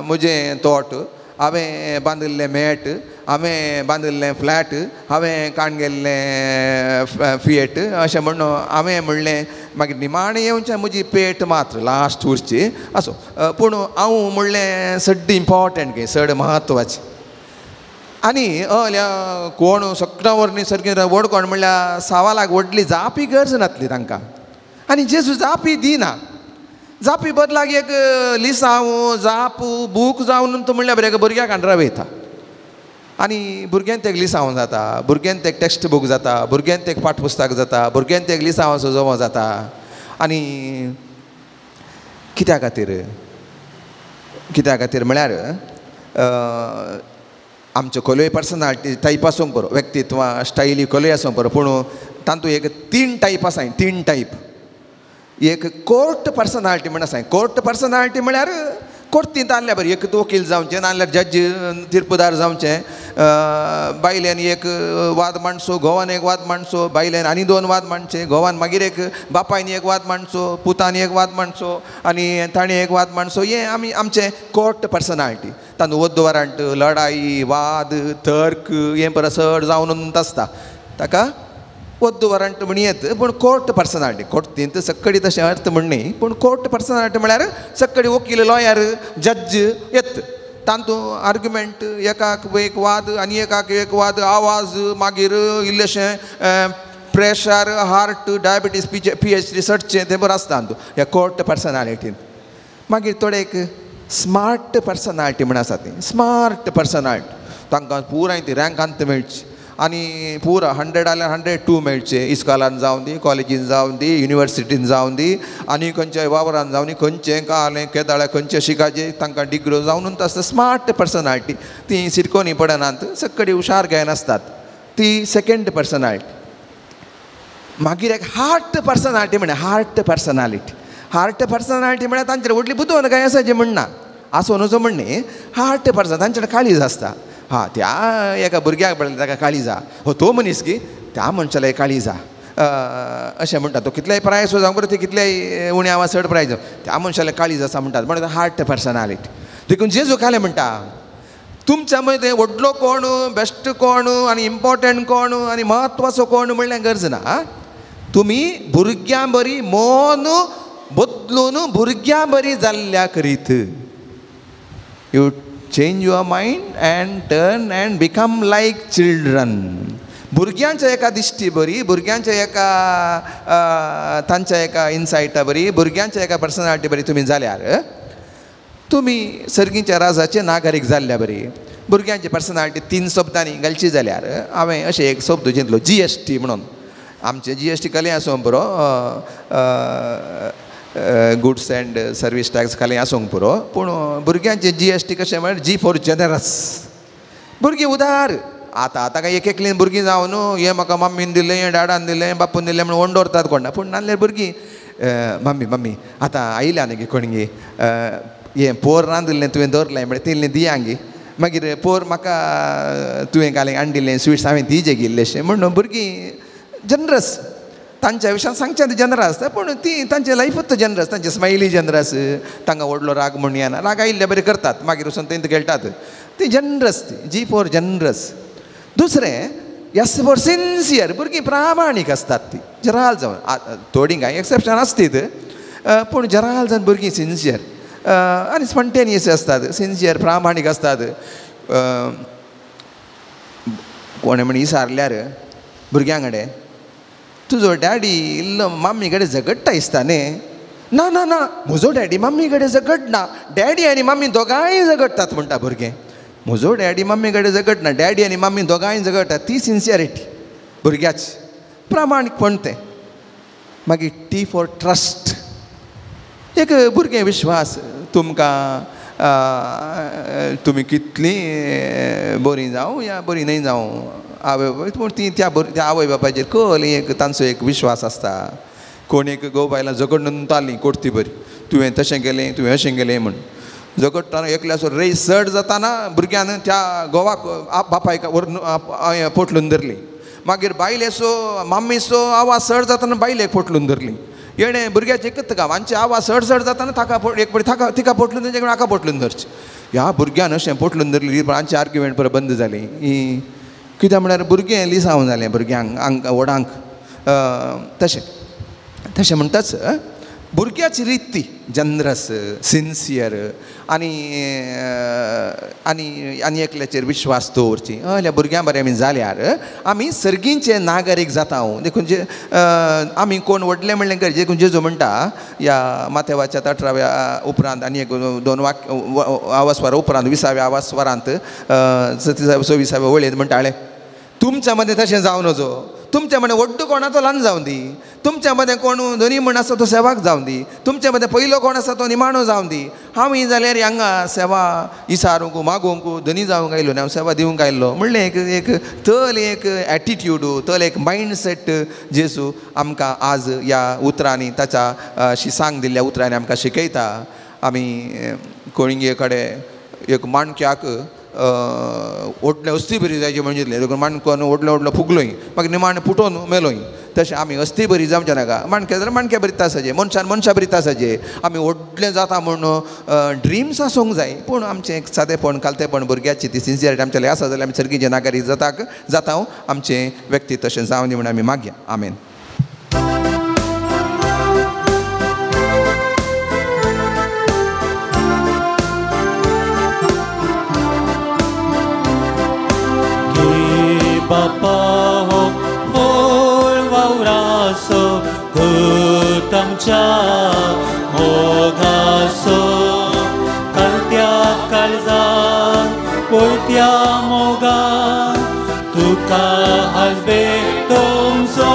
म्हजें तोट, हांवें बांदिल्लें मॅट, हांवें बांदिल्लें फ्लॅट, हांवें काण गेल्लें फिएट, अशें म्हण हांवें म्हणलें. मागीर निमाणें येवचें म्हजी पेट मात्र लास्ट उरची आसूं, पूण हांव म्हणलें चड इम्पॉर्टंट गे, चड म्हत्वाचें. आनी हय कोण सगळ्यां वरनी सारकें व्हड कोण म्हणल्यार सवालाक व्हडली जापी गरज नासली तांकां. आनी जेजू जापी दिना, जापी बदलाक एक लिसांव जाप बूक जावन तो म्हणल्यार बरें भुरग्याक हांड्रा वयता. आनी भुरग्यांक एक लिसांव जाता, भुरग्यांक एक टॅक्स्ट बूक जाता, भुरग्यांक एक पाठपुस्तक जाता, भुरग्यांक एक लिसांवाचो जमो जाता. आनी कित्या खातीर, कित्या खातीर म्हळ्यार आमच्यो कोलय पर्सनालिटी टायप आसूंक बरो, व्यक्तित्व स्टायली कोलय आसूंक बरो, पूण तातूंत एक 3 टायप आसाय, 3 टायप. एक कोर्ट पर्सनालिटी म्हण आसाय. कोर्ट पर्सनालिटी म्हळ्यार कोर्तींत आहल्यार बरें, एक वकील जावचें, नाल्यार जज तिर्पदार जावचें, बायल्यान एक वाद मांडचो, घोवान एक वाद मांडचो, बायल्यान आनी 2 वाद मांडचे, घोवान मागीर एक, बापायन एक वाद मांडचो, पुतान एक वाद मांडचो आनी ताणें एक वाद मांडचो. हें आमी आमचें कोर्ट पर्सनालिटी. तातूंत वद्दवारांत लडाई, वाद, तर्क हें परत चड जावन आसता. ताका वद्द वारंट म्हण येत, पूण कोर्ट पर्सनालिटी कोर्टींत सक्कडी तशें अर्थ म्हण न्ही, पूण कोर्ट पर्सनालिटी म्हळ्यार सक्कडी वकील, लॉयर, जज येत. तातूंत आर्ग्युमेंट, एकाक एक वाद आनी एकाक एक वाद, आवाज, मागीर इल्लेशें प्रेशर, हार्ट, डायबिटीज, PhD चडचें तें बरें आसता तातूंत ह्या कोर्ट पर्सनालिटीन. मागीर थोडे एक स्मार्ट पर्सनालिटी म्हण आसा, ती स्मार्ट पर्सनालिटी तांकां पुराय ती रँकांत मेळची आनी पुरा 100 जाल्यार 102 मेळचे, इस्कॉलान जावं दी, कॉलेजीन जावं दी, युनिवर्सिटीन जावं दी, आनी खंयच्याय वावरान जावं दी, खंयचें कालें केदाळ्या खंयचें शिकाचें तांकां डिग्रो जावन आसता. स्मार्ट पर्सनालिटी ती सिरकोनी पडनात, सक्कडी हुशार घेयनासतात, ती सेकेंड पर्सनालिटी. मागीर एक हार्ट पर्सनालिटी म्हळ्यार हार्ट पर्सनालिटी. हार्ट पर्सनालिटी म्हळ्यार तांचे व्हडली बुदवंत काय आसा जें म्हणना, आसूं नजो म्हण न्ही, हार्ट पर्सन तांचे काळीज आसता. हा त्या एका भुरग्याक पळयलें ताका काळीजा, हो तो मनीस की त्या मनशाला काळीजा अशें म्हणटा. तो कितलेय प्रायस जावंक बरो, ती कितलेय उणे आवाज चड प्रायस जावं, त्या मनशाला काळीज आसा म्हणटात. म्हणटा हार्ट पर्सनालिटी. देखून जेजू कालें म्हणटा तुमच्या मदें व्हडलो कोण, बेस्ट कोण आनी इम्पोर्टंट कोण आनी म्हत्वाचो कोण म्हणल्यार गरज ना. तुमी भुरग्यां बरी मन बदलून भुरग्यां बरी जाल्ल्या करीत. You change your mind and turn and become like children. भुरग्यांच्या एका दिश्टी बरी, भुरग्यांच्या एका तांच्या एका इनसायटा बरी, भुरग्यांच्या एका पर्सनालिटी बरी तुमी जाल्यार तुमी सर्गीच्या राजाचे नागरीक जाल्ल्या बरी. भुरग्यांची पर्सनालिटी 3 शब्दांनी घालची जाल्यार हांवें अशें एक शब्द जिंतलो GST म्हणून. आमचें GST कलें आसूंक पुरो, गुड्स अँड सर्वीस टॅक्स खाली आसूंक पुरो, पूण भुरग्यांचें GST कशें म्हळ्यार G for generous. भुरगीं उदार. आतां आतां काय एक एकलीं भुरगीं जावन न्हू हें म्हाका मम्मीन दिलें, हें डाडान दिलें, बापून दिलें म्हणून ओंड दवरतात कोण ना. पूण नासल्यार भुरगीं मम्मी मम्मी आतां आयल्या न्ही कोण गे, हें पोर रांदिल्लें तुवें दवरलें म्हळ्यार तिल्लें दिया गे, मागीर पोर म्हाका तुवें घालें हाडिल्लें स्विट्स हांवें दिजे गेल्लेशें म्हणून भुरगीं जनरस. तांच्या विशयान सांगचें ती जनरस आसता, पूण ती तांचे लायफूच जनरस, तांचे स्मायली जनरस. तांकां व्हडलो राग म्हूण येना, राग आयिल्ले बरें करतात, मागीर वचून तेंत खेळटात. ती जनरस, ती G for generous. दुसरें एस फॉर सिन्सियर. भुरगीं प्रामाणीक आसतात ती जराल जावन, थोडीं कांय एक्सेप्शन आसतीत, पूण जराल जावन भुरगीं सिन्सियर आनी स्पॉन्टेनियस आसतात, सिन्सियर प्रामाणीक आसतात. कोणें म्हण विचारल्यार भुरग्यां कडेन तुजो डॅडी इल्लो मम्मी कडेन झगडटा दिसता न्ही, ना ना ना म्हजो डॅडी मम्मी कडेन झगडना, डॅडी आनी मम्मी दोगांय झगडटात म्हणटा भुरगें. म्हजो डॅडी मम्मी कडेन झगडना, डॅडी आनी मम्मी दोगांय झगडटात. ती सिन्सियरिटी भुरग्याची, प्रामाणीकपण तें. मागीर टी फॉर ट्रस्ट. एक भुरगें विश्वास, तुमकां तुमी कितलीं बरीं जावं या बरीं न्हय जावं, आवय बापाय पूण ती त्या त्या आवय बापायचेर कल एक तांचो एक विश्वास आसता. कोण एक घोव बायलां झगडून ताली कोटती बरी, तुवें तशें केलें तुवें अशें केलें म्हूण झगडटना एकल्याचो रेस चड जाताना भुरग्यान त्या घोवाक बापायक व्हरून पोटलून धरली. मागीर बायलेचो मम्मीचो आवाज चड जाताना बायलेक पोटलून धरली. येणें भुरग्याचे एकच गांव आमचे आवाज चड चड जाताना ताका एक पळय ताका तिका पोटलून धरचें, हाका पोटलून धरचें. ह्या भुरग्यान अशें पोटलून धरली, आमची आर्ग्युमेंट परत बंद जाली. कित्याक म्हळ्यार भुरगें लिसांव जालें भुरग्यांक आंग व्हडांक. तशें तशें म्हणटाच भुरग्याची रीत ती जनरस, सिन्सियर आनी आनी आनी एकल्याचेर विश्वास दवरची. हय भुरग्यां बरें आमी जाल्यार आमी सर्गींचे नागरीक जाता. देखून जे आमी कोण व्हडलें म्हणलें गरजें. देखून जेजू म्हणटा ह्या माथेवाच्या 18व्या उपरांत आनी एक 2 वाक्य आवास्वारा उपरांत 20व्या आवास्वारांत 26व्या वळेंत म्हणटाले तुमच्या मदें तशें जावं नजो, तुमच्या मदें व्हड्डो कोण आसा तो ल्हान जावं दी, तुमच्या मदें कोण धनी म्हण आसा तो सेवाक जावं दी, तुमच्या मदें पयलो कोण आसा तो निमाणो जावं दी. हांव ही जाल्यार हांगा सेवा इसारूंक मागूंक धनी जावंक आयलो न्ही, हांव सेवा दिवंक आयलो म्हणलें एक एक तल एक एटिट्यूड, तल एक मायंडसेट जेजू आमकां आज ह्या उतरांनी ताच्या शिसांक दिल्ल्या उतरांनी आमकां शिकयता. आमी कोळंगे कडेन एक माणक्याक व्हडलें अस्थी बरी जायची म्हणजे देखून माणक्यान व्हडलो व्हडलो फुगलोय, मागीर निमाणें फुटोवन मेलोय. तशें आमी अस्थी बरी जावचें नाका, माणक्या जाल्यार माणक्या बरी तासाचे, मनशान मनशा बरी तासाचे. आमी व्हडलें जाता म्हूण ड्रिम्स आसूंक जाय, पूण आमचें एक सादेपण कालतेपण भुरग्याची ती सिन्सियरिटी आमच्या आसा जाल्यार आमी सर्गीचे नागरीक जाता. आमचें व्यक्ती तशें जावं दी म्हूण आमी मागया. आमेन. बापा हो फोळ वावरासो घट आमच्या मोगासो, कालत्या काळजान पोळत्या मोगान तुका हाजबे तुमचो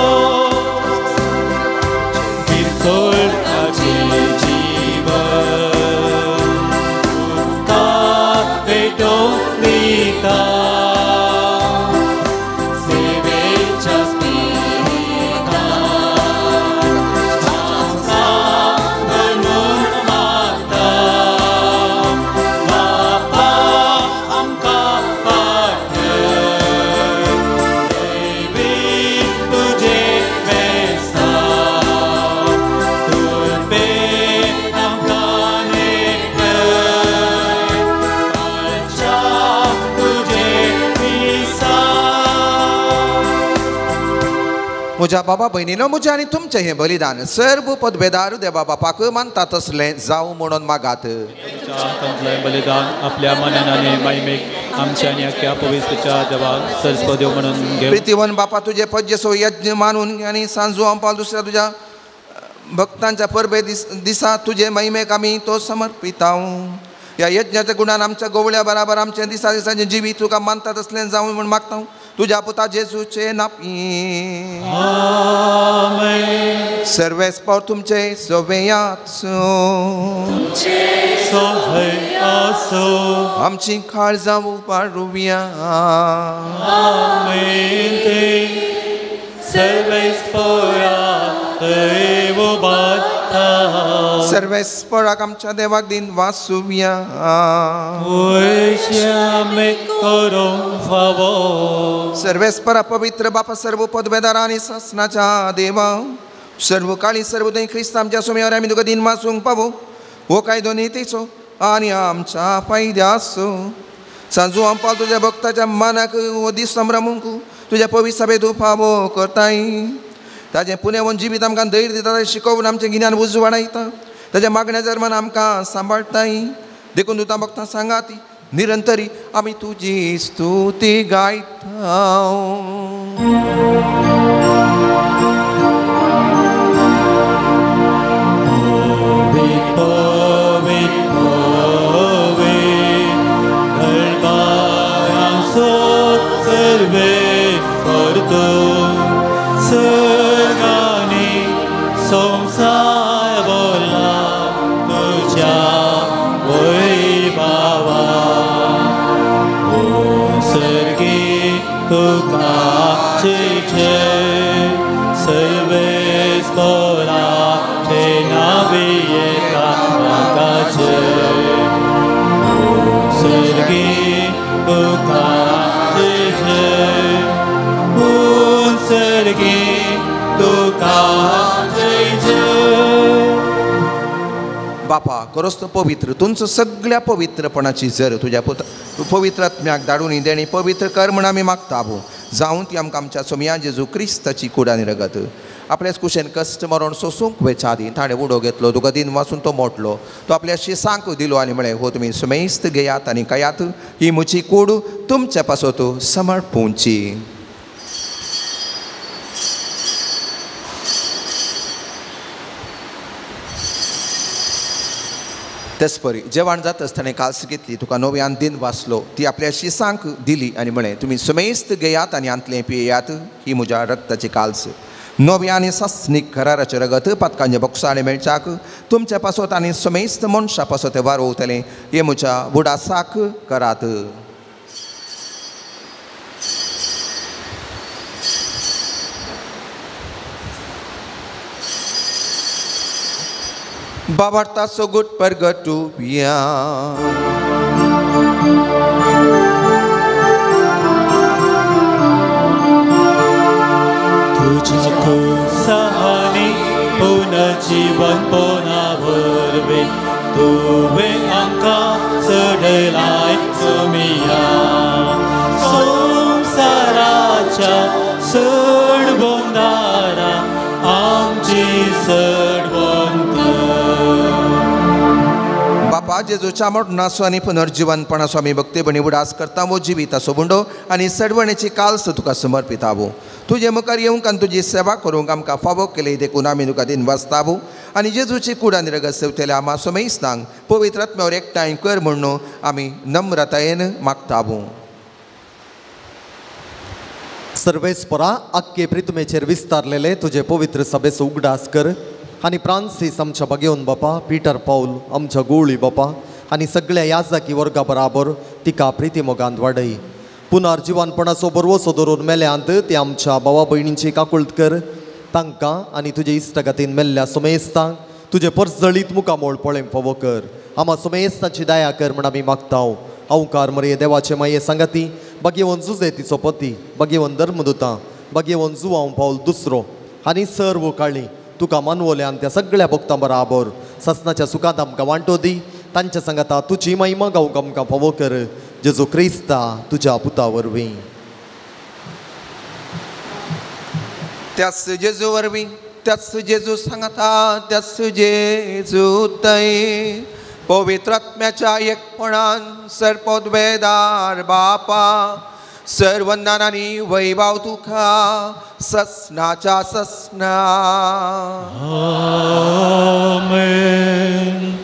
किरकोळाचें जीवन तुका भेटोवन दिता. म्हज्या बाबा भयणीनो म्हजें आनी तुमचें हें बलिदान सर्व पदवेदार देवा बापाक मानता तसलें जावं म्हणून मागात. हातांतलें बलिदान आपल्या मनान आनी मायमेक आमच्या आनी अख्ख्या पवित्रच्या देवाक सरस्पत म्हणून घेवं. प्रितीवन बापा तुजे पज्जेसो यज्ञ मानून आनी सांजू अंपाल दुसऱ्या तुज्या भक्तांच्या परबे दिसा तुजे महिमेक आमी तो समर्पिताव. ह्या यज्ञाच्या गुणान आमच्या गोवळ्या बराबर आमच्या दिसा दिसाचें जिवीत तुका मानता तसलें जावं म्हूण मागता तुज्या पुता जेजूचे नापी. आमेन. सर्वेस्पर तुमचे सवेयाचो आमची काळजां उबारुया. आमेन. सर्वेस्पराक आमच्या देवाक दिन वासुया. सर्वेस्परा पवित्र बापा सर्व पदवेदार आनी सासनाच्या देवा सर्व काळी सर्व थंय क्रिस्त आमच्या सोम्यावर आमी तुका दिन वासूंक पावो हो कायदो नितीचो आनी आमच्या फायद्याचो. सांजू आमपाल तुज्या भक्ताच्या मनाक हो दीस संभ्रमूंक तुज्या पवित्र सभेत तूं फावो करताय. ताजें पुनेवन जिवीत आमकां धैर्य दिता, ताजें शिकोवन आमचें गिन्यान उजवाडायता, ताज्या मागण्या जर्मान आमकां सांबाळटाय. देखून तुका भक्तां सांगाती निरंतरी आमी तुजी स्तुती गायता. बापा खरोच तूं पवित्र, तुमचो सगळ्या पवित्रपणाची जर तुज्या पवित्र आत्म्याक धाडून देणी पवित्र कर म्हण आमी मागता भो जावन ती आमकां आमच्या सोमया जेजू क्रिस्ताची कूड आनी रगत आपल्याच कुशेन कश्ट मरण सोसूंक वेच्या आदीं ताणें उडो घेतलो, तुका दिन वासून तो मोडलो, तो आपल्या शिसांक दिलो आनी म्हळें हो तुमी सुमेस्त घेयात आनी खायात, ही म्हजी कूड तुमच्या पासत समर्पूंची. तेचपरी जेवण जाता आसतना काल्स घेतली, तुका नव्यान दिन वाचलो, ती आपल्या शिसांक दिली आनी म्हळें तुमी सुमेस्त घेयात आनी आंतलें पियेयात, ही म्हज्या रक्ताची काल्स नव्या आनी सासणीक कराराचें रगत पातकांचे बोगसाणे मेळच्याक तुमच्या पासत आनी सुमेस्त मनशा पासत वारोवतलें, हे म्हज्या बुडासाक करात. बाबार्ताचो गुट परगटुया. तुझ्या खुसानी पुनर्जीवनपणा वरवीं तुवें आमकां चडलाय तुमिया संवसाराच्या सडबंदारा आमची सडवंत. बापा जेजूच्या मरणाचो आनी पुनर्जीवनपणाचो आमी भक्तीपणी उडास करता वो जिविताचो बुंडो आनी सडवणेची काल्स तुका समर्पितावो. तुजे मुखार येवंक आनी तुजी सेवा करूंक आमकां फावो केली देखून आमी तुका दिन वाचतावो आनी जेजूची कूड आनी रगत सेवतल्या आमा सोमेस्तांक पवित्र आत्म्यावर एकठांय कर म्हणून आमी नम्रतायेन मागतावो. सर्वेस्परा आख्खे प्रितमेचेर विस्तारलेले तुजे पवित्र सभेचो उगडास कर आनी फ्रांसीस आमच्या बागेवन बापा, पीटर पावल आमच्या गोळी बापा आनी सगळ्या याजाकी वर्गा बराबर तिका प्रिती मोगांत वाडय. पुनर्जीवनपणाचो बरवसो धरून मेल्यांत ते आमच्या भावा भयणींची काकुळट कर, तांकां आनी तुजे इश्टागतीन मेल्ल्या सोमेस्तांक तुजे परजळीत मुखामोळ पळोवंक फावो कर. आमा सोमेस्ताची दया कर म्हण आमी मागता. अवकार मरये देवाचे माये सांगाती बागेवन जुजे तिचो पती, बागेवन धर्मदुतां, बागेवन जुवांव पावल दुसरो आनी सर्व काळी तुका मानवल्यान त्या सगळ्या भक्तां बराबर ससनाच्या सुखांत आमकां वांटो दी. तांच्या सांगाता तुजी महिमा गावंक आमकां फावो कर, जेजू क्रिस्ता तुज्या पुता वरवीं. त्याच जेजू वरवीं, त्याच जेजू सांगता, त्याच जेजू तय पवित्र आत्म्याच्या एकपणान सर्पोद्वेदार बापा सर्वंदानांनी वैभाव तुका ससनाच्या ससना. आमेन.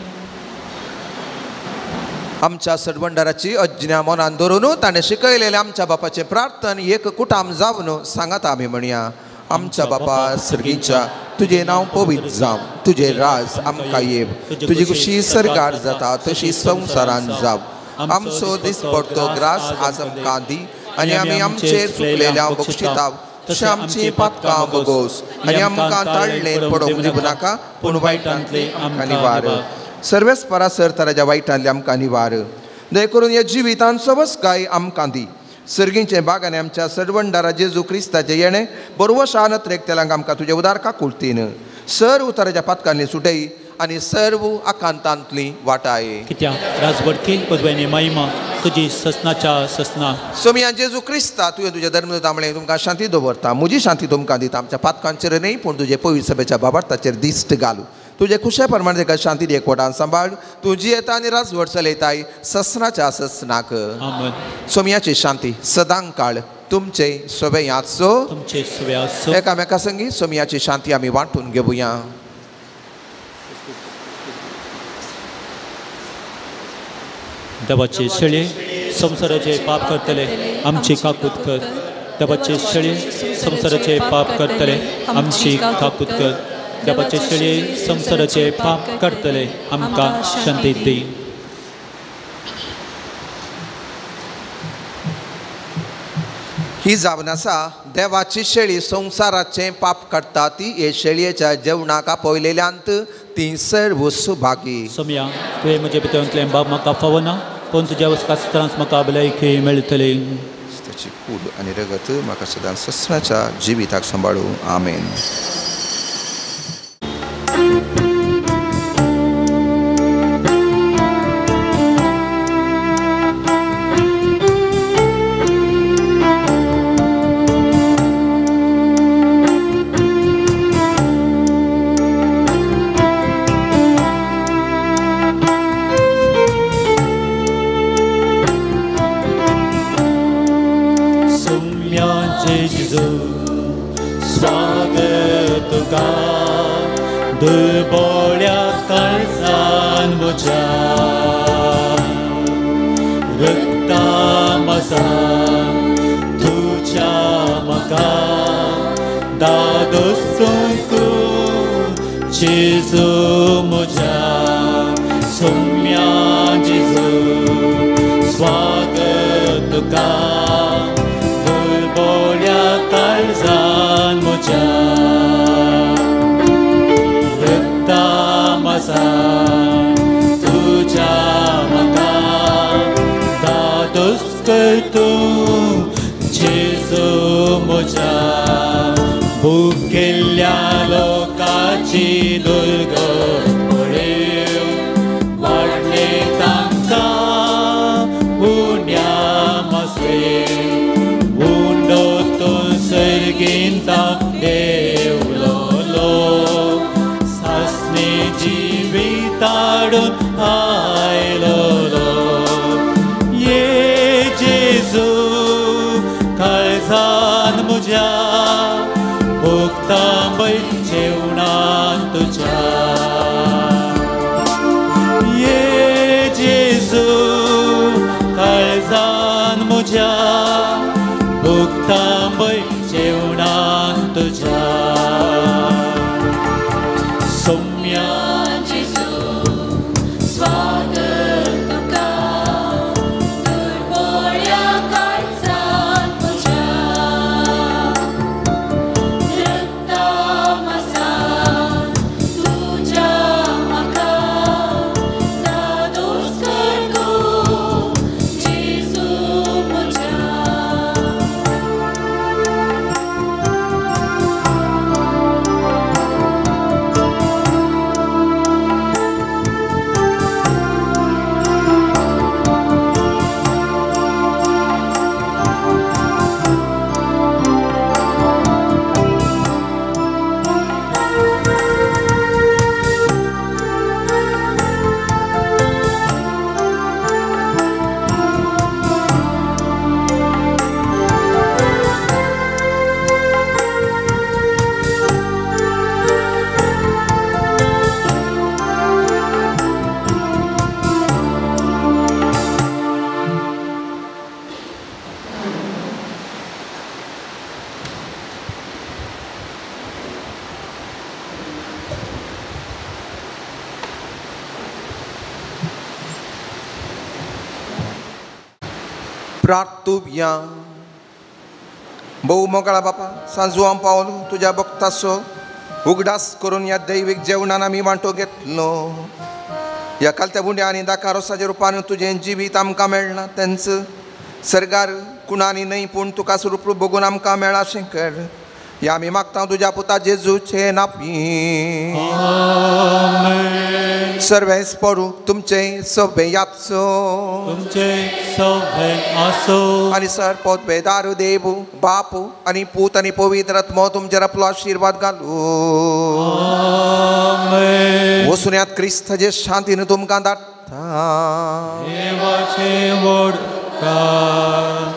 आमच्या सरवंडाराची अज्ञा मनान धरून ताणें शिकयलेलें आमच्या बापाचें प्रार्थन एक कुटाम जावन सांगात आमी म्हणया. आमच्या बापा सर्गीच्या, तुजें नांव पवित्र जावं, तुजें राज आमकां येव, तुजी खुशी सरकार जाता तशी संवसारान जावं. आमचो दिसपडतो ग्रास आज आमकां दी आनी आमी आमचेर चुकलेल्या बक्षिताव तशें आमची पातकां बगोस आनी आमकां ताळलें पडोवंक दिवं नाका, पूण वायटांतलें आमकां निवार. सर्वेस परासर तराच्या वायटांतलें आमकां निवार. दय करून ह्या जिवितान सवसकाय आमकां दी. सर्गींचे बागांनी आमच्या सरवंडारा जेजू क्रिस्ताचें येणें बरवशान त्रेकतेलांक आमकां तुजें उदार काकुळतीन सर्व तराच्या पातकांनी सुटय आनी सर्व आकांतांतली वाटाय. कित्याक राजवटकी पदव्यानी महिमा तुजी ससनाच्या ससना. सोमिया जेजू क्रिस्ता तुवें तुज्या धर्मदूता म्हणलें तुमकां शांती दवरता, म्हजी शांती तुमकां दिता. आमच्या पातकांचेर न्हय पूण तुजे पवित्र सभेच्या बाबार्थाचेर दिश्ट घालू. तुजे खुशे प्रमाणे ताका शांती एकवटान सांबाळ. तूं जियेता आनी राजवट चलयताय ससनाच्या ससनाक. आमेन. सोमियाची शांती सदां काळ तुमचे सगळे आसो, तुमचे सगळे आसो. एकामेका संगी सोमियाची शांती आमी वांटून घेवया. देवाचे शेळी संवसाराचे पाप करतले आमची काकूत कर. देवाचे शेळी संवसाराचे पाप करतले आमची काकूत कर. देवाचे शेळी संवसाराचे पाप करतले आमकां शांती दी. ही जावन आसा देवाची शेळी संवसाराचें पाप काडटा ती हे शेळयेच्या जेवणाक आपयलेल्यांत ती सर्व सुभागी. सोमया तुवें म्हजे भितरतलें बाब म्हाका फावना, पूण तुज्या वस्त्रांत म्हाका भलायकी मेळटली. ताची कूड आनी रगत म्हाका सदां ससनाच्या जिविताक सांबाळू. आमेन. दुर्बोळ्या काळजान म्हज्या रक्ता म्हजा तुज्या म्हाका दादोस तूं जेजू म्हज्या सोम्या जेजू स्वागत तुका दुर्बोळ्या काळजान म्हज्या तुझ्या म्हाका दादोस कर तूं जेजू म्हज्या भुकेल्ल्या लोकाची दुर्गत पळेव वाडले तांकां उण्या मासले उंडो तूं सर्गींता देवलो सासने जिविताडून आयलो ये जेजू काळजान म्हज्या भोगता जेवणान तुज्या ये जेजू काळजान म्हज्या भोगता जेवणान तुज्या सोम्या प्रार्थुया. भोव मोगाळा बापा सांजुआं पावल तुज्या भक्ताचो उगडास करून ह्या दैवीक जेवणान आमी वांटो घेतलो. ह्या कालत्या बुंड्या आनी दाकारोसाच्या रुपान तुजें जिवीत आमकां मेळना तेंच सरगार कुणांनी न्हय पूण तुका स्वरूप बघून आमकां मेळा अशें कर. ह्या आमी मागता तुज्या पुता जेजूचे नापी. सर्वेस पडू तुमचे सभे याचो तुमचे सभे आसो आनी सर पोतबे दारू देवू बापू आनी पूत आनी पवित्र आत्मो तुमचेर आपलो आशिर्वाद घालू. वसुन्यात क्रिस्ताचे शांतीन तुमकां धाडटा. देवाचे व्हडकार.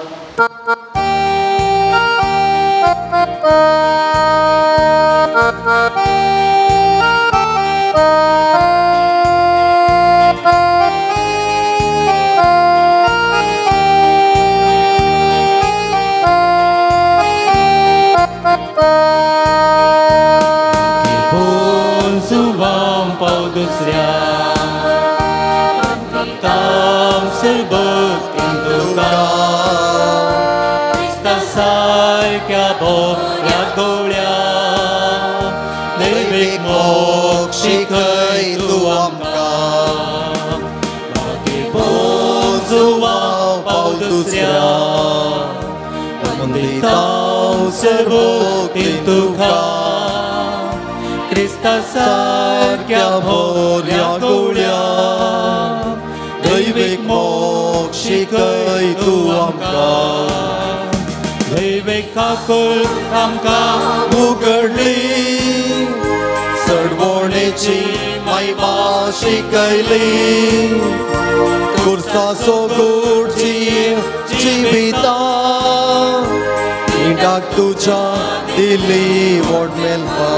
क्रिस्ता सारक्या भोऱ्या गोळ्या दैवीक मोग शिकय तूं आमकां. दैवीक काकूळ आमकां उगडली सडवणेची महिमा शिकयली कुर्सासो गुडची जिविता इंडाक तुज्या दिली वोड मेलपा.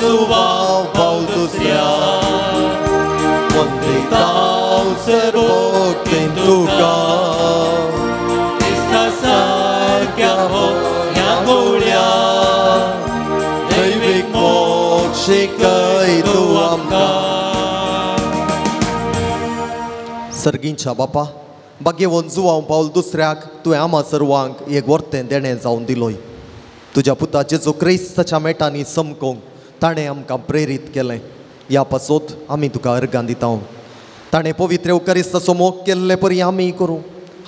जुवाव पावल दुसऱ्या वंदिताव सर्वोक्तीन तुका क्रिस्ता सारक्या भोऱ्या गोळ्या दैवीक मोग शिकय तूं आमकां. सर्गींच्या बापा भाग्यवंत जुवांव पावल दुसऱ्याक तुवें आमा सर्वांक एक वर्तें देणें जावन दिलोय. तुज्या पुता जेजू क्रिस्ताच्या मेटांनी समकोंक ताणें आमकां प्रेरीत केलें. ह्या पासत आमी तुका अर्गां दिता. ताणें पवित्र eucharisताचो मोग केल्ले परी आमी करूं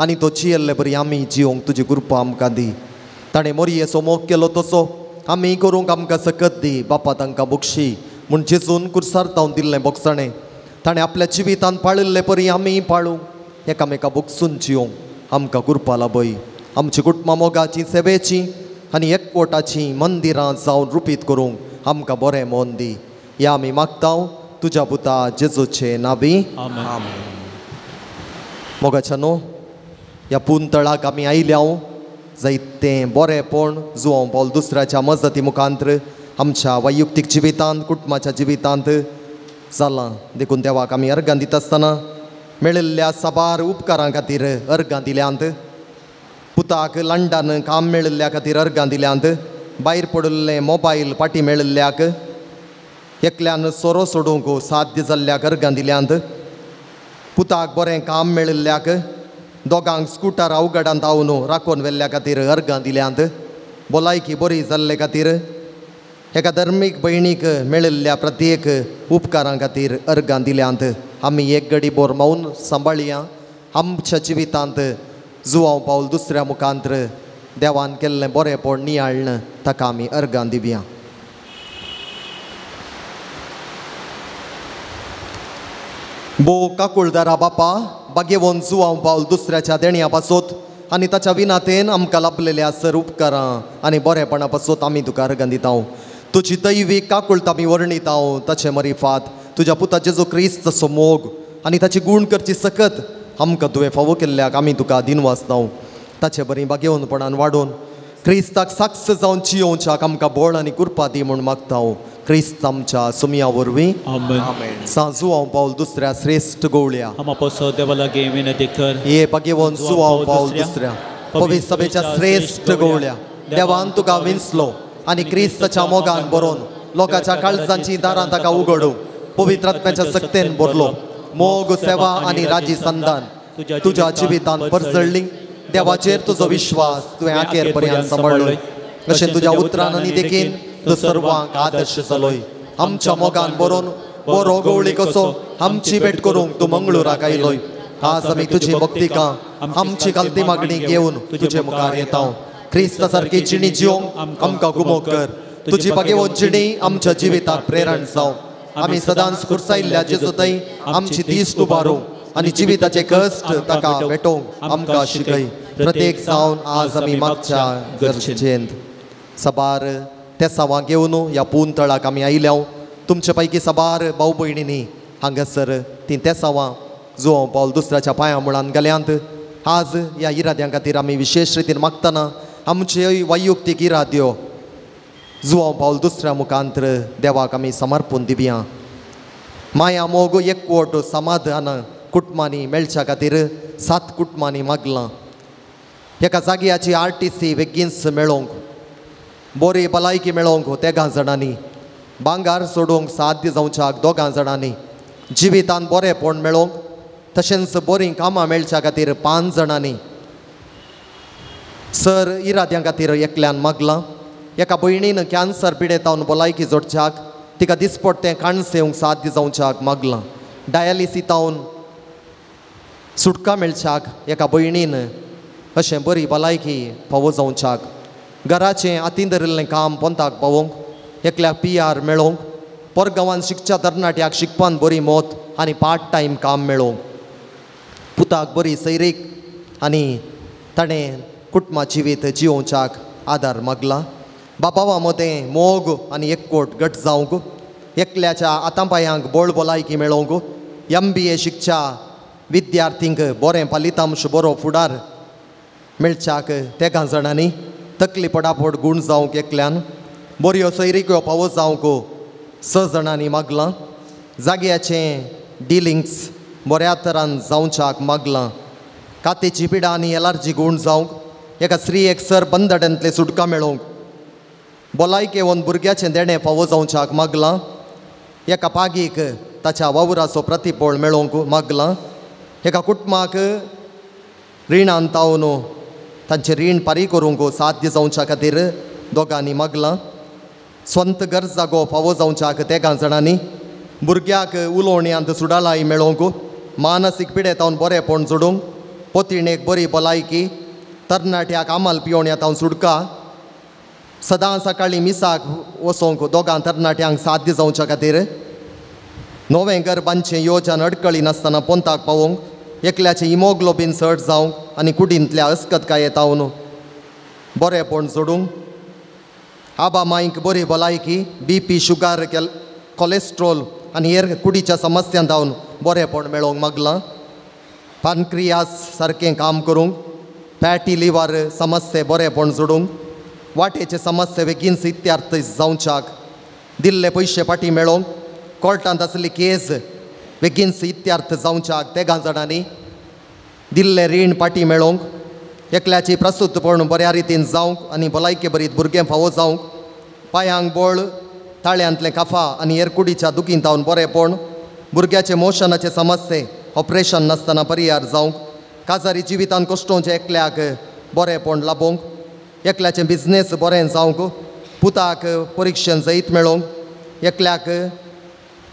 आनी तो जियेल्ले परी आमी जियोंक तुजी कृपा आमकां दी. ताणें मोरयेचो मोग केलो तसो आमी करूंक आमकां सकत दी. बापा तांकां बक्षी म्हूण जेजून कुर्सार तावन दिल्लें बोगसाणें ताणें आपल्या जिवितान पाळिल्ले परी आमी पाळूं. एकामेका बोगसून जियोंक आमकां कृपा लाभय. आमची कुटुंबां मोगाची सेवेची आनी एकवटाची मंदिरां जावन रुपीत करूंक आमकां बरें मन दी. ह्या आमी मागता तुज्या पुता जेजूचे नावी. मोगाच्या न्हू ह्या पुंतळाक आमी आयल्या जायतें बरेंपण जुवांव पावल दुसऱ्याच्या मजती मुखांत आमच्या वैयक्तीक जिवितांत कुटुंबाच्या जिवितांत जालां. देखून देवाक आमी अर्गां दिता आसतना मेळिल्ल्या साबार उपकारां खातीर अर्गां दिल्यांत. पुताक लंडन काम मेळिल्ल्या खातीर अर्गां दिल्यांत. भायर पडिल्लें मोबायल पाटी मेळिल्ल्याक एकल्यान सोरो सोडूंक साध्य जाल्ल्याक अर्गां दिल्यांत. पुताक बरें काम मेळिल्ल्याक दोगांक स्कुटर अवघडांत हावन राखून व्हेल्ल्या खातीर अर्गां दिल्यांत. भलायकी बरी जाल्ले खातीर एका धर्मीक भयणीक मेळिल्ल्या प्रत्येक उपकारां खातीर अर्गां दिल्यांत. आमी एक गडी बोर मावन सांबाळया. आमच्या जिवितांत जुवांव पावल दुसऱ्या मुखांत देवान केल्लें बरेंपण नियाळ्ळें ताका आमी अर्गां दिवया. भोव काकुळदारा बापा भाग्यवंत जुवांव पावल दुसऱ्याच्या देण्या पासत आनी ताच्या विनातेन आमकां लाभलेल्या सर उपकारां आनी बरेपणा पासत आमी तुका अर्गां दिता. तुजी दैवीक काकुळट आमी वर्णिता. ताचे मरिफात तुज्या पुता जेजू क्रिस्ताचो मोग आनी ताची गूण करची सकत आमकां तुवें फावो केल्ल्याक आमी तुका दिनवासता. ताचे बरी भाग्यवंतपणान वाडोवन क्रिस्ताक साक्ष जावन जियोवच्याक आमकां बळ आनी कृपा दी म्हूण मागता. क्रिस्त आमच्या सुमया वरवीं. सांजुवांव पावल दुसऱ्या श्रेश्ठ गोवळ्या हे भाग्यवंत जुवांव पावल दुसऱ्या पवित्र सभेच्या श्रेश्ठ गोवळ्या देवान तुका विंचलो आनी क्रिस्ताच्या मोगान बरोवन लोकांच्या काळजांची दारां ताका उगडूं पवित्र आत्म्याच्या सक्तेन भरलो. मोग सेवा आनी राजी संधान तुज्या जिवितांत परजळ्ळी. देवाचेर तुजो विश्वास तुवें आखेर पर्यंत सांबाळ्ळोय. अशें तुज्या उतरान आनी देखीन तूं सर्वांक आदर्श जालोय. आमच्या मोगान बरोवन बरो गवळी कसो आमची भेट करूंक तूं मंगळुराक आयलोय. आज आमी तुजी भक्तिका आमची गलती मागणी घेवन तुजे मुखार येता. क्रिस्ता सारकी जिणी जिवंक आमकां गुमो कर. तुजी भागेवन जिणी आमच्या जिविताक प्रेरण जावं. आमी सदांच खुर्सायिल्ल्या जेजू थंय आमची दीस उबारूंक आनी जिविताचे कश्ट ताका भेटोवंक आमकां शिकय. प्रत्येक जावन आज आमी मागच्या गरजेंत सबार तेसावां घेवन ह्या पून तळाक आमी आयल्या. तुमचे पैकी सबार भाव भयणींनी हांगासर तीं तेसावां जुवांव पावल दुसऱ्याच्या पांया मुळान गेल्यांत. आज ह्या इराद्यां खातीर आमी विशेश रितीन मागतना आमच्यो वैयक्तीक इराद्यो जुवांव पावल दुसऱ्या मुखांतर देवाक आमी समर्पून दिवया. माया मोग एकवट समाधान कुटुंबांनी मेळच्या खातीर 7 कुटुंबांनी मागलां. एका जाग्याची RTC बेगीनच मेळोवंक, बरी भलायकी मेळोवंक 3 जाणांनी, भांगार सोडूंक साध्य जावच्याक 2 जाणांनी, जिवितांत बरेंपण मेळोवंक तशेंच बरीं कामां मेळच्या खातीर 5 जाणांनी, सर इराद्यां खातीर एकल्यान मागलां. एका भयणीन कॅन्सर पिडेतावन भलायकी जोडच्याक तिका दिसपडटें काणस येवंक साध्य जावच्याक मागलां. डायलिसितावन सुटका मेळच्याक एका भयणीन अशें बरी भलायकी फावो जावच्याक, घराचें हातीन धरिल्लें काम पोंताक पावोवंक, एकल्याक PR मेळोवंक, परगांवान शिकच्या तरणाट्याक शिकपान बरी मत आनी पार्ट टायम काम मेळोवंक, पुताक बरी सैरीक आनी ताणें कुटुंबा जिवीत जिवोवच्याक आदार मागला. बाबावा मदें मोग आनी एकवट घट जावंक, एकल्याच्या आतांपायांक बळ भलायकी मेळोवंक, MBA शिकच्या विद्यार्थींक बरें फलितांश बरो फुडार मेळच्याक 3 जाणांनी, तकली पडापड गूण जावंक एकल्यान, बऱ्यो सैरिक्यो फावो जावंक 6 जाणांनी मागलां. जाग्याचें डिलिंग्स बऱ्या तरान जावच्याक मागलां. कातीची पिडा आनी एलर्जी गूण जावंक, एका स्त्रियेक सर बंदड्यांतले सुटका मेळोवंक, भलायकेवन भुरग्याचें देणें फावो जावच्याक मागलां. एका पागीक ताच्या वावराचो प्रतिफळ मेळोवंक मागलां. एका कुटुंबाक रिणान तावन तांचें रीण फारीक करूंक साध्य जावच्या खातीर 2 मागलां. स्वंत घर जागो फावो जावच्याक 3 जाणांनी, भुरग्याक उलोवण्यांत सुडालाय मेळोवंक, मानसीक पिडेतावन बरेंपण जोडूंक, पोतिणेक बरी भलायकी, तरणाट्याक आमाल पिवण्यातावन सुटका, सदां सकाळीं मिसाक वचोंक 2 तरणाट्यांक साध्य जावच्या खातीर, नवें घर बांदचें योजन अडकळी नासतना पोंताक पावोवंक, एकल्याचें हिमोग्लोबीन चड जावंक आनी कुडींतल्या अस्कतकायेतावन बरेंपण जोडूंक, आबा मांयक बरी भलायकी, BP, sugar, cholesterol आनी हेर कुडीच्या समस्यां जावन बरेंपण मेळोवंक मागलां. पानक्रियास सारकें काम करूंक, फॅटी लिवर समस्ये बरेंपण जोडूंक, वाटेचे समस्ये बेगीन इत्यार्थ जावच्याक, दिल्ले पयशे फाटीं मेळोवंक, कोर्टांत आसली केस बेगीन इत्यार्थ जावच्याक 3 जाणांनी, दिल्ले रीण फाटीं मेळोवंक, एकल्याची प्रसूतपण बऱ्या रितीन जावंक आनी भलायके बरीत भुरगें फावो जावंक, पांयांक बळ, ताळ्यांतलें काफा आनी हेर कुडीच्या दुखींत जावन बरेंपण, भुरग्याचे मोशनाचे समस्ये ऑपरेशन नासतना परिहार जावंक, काजारी जिवितान कश्टोवचें एकल्याक बरेंपण लाबोवंक, एकल्याचें बिजनेस बरें जावंक, पुताक परिक्षेन जैत मेळोवंक, एकल्याक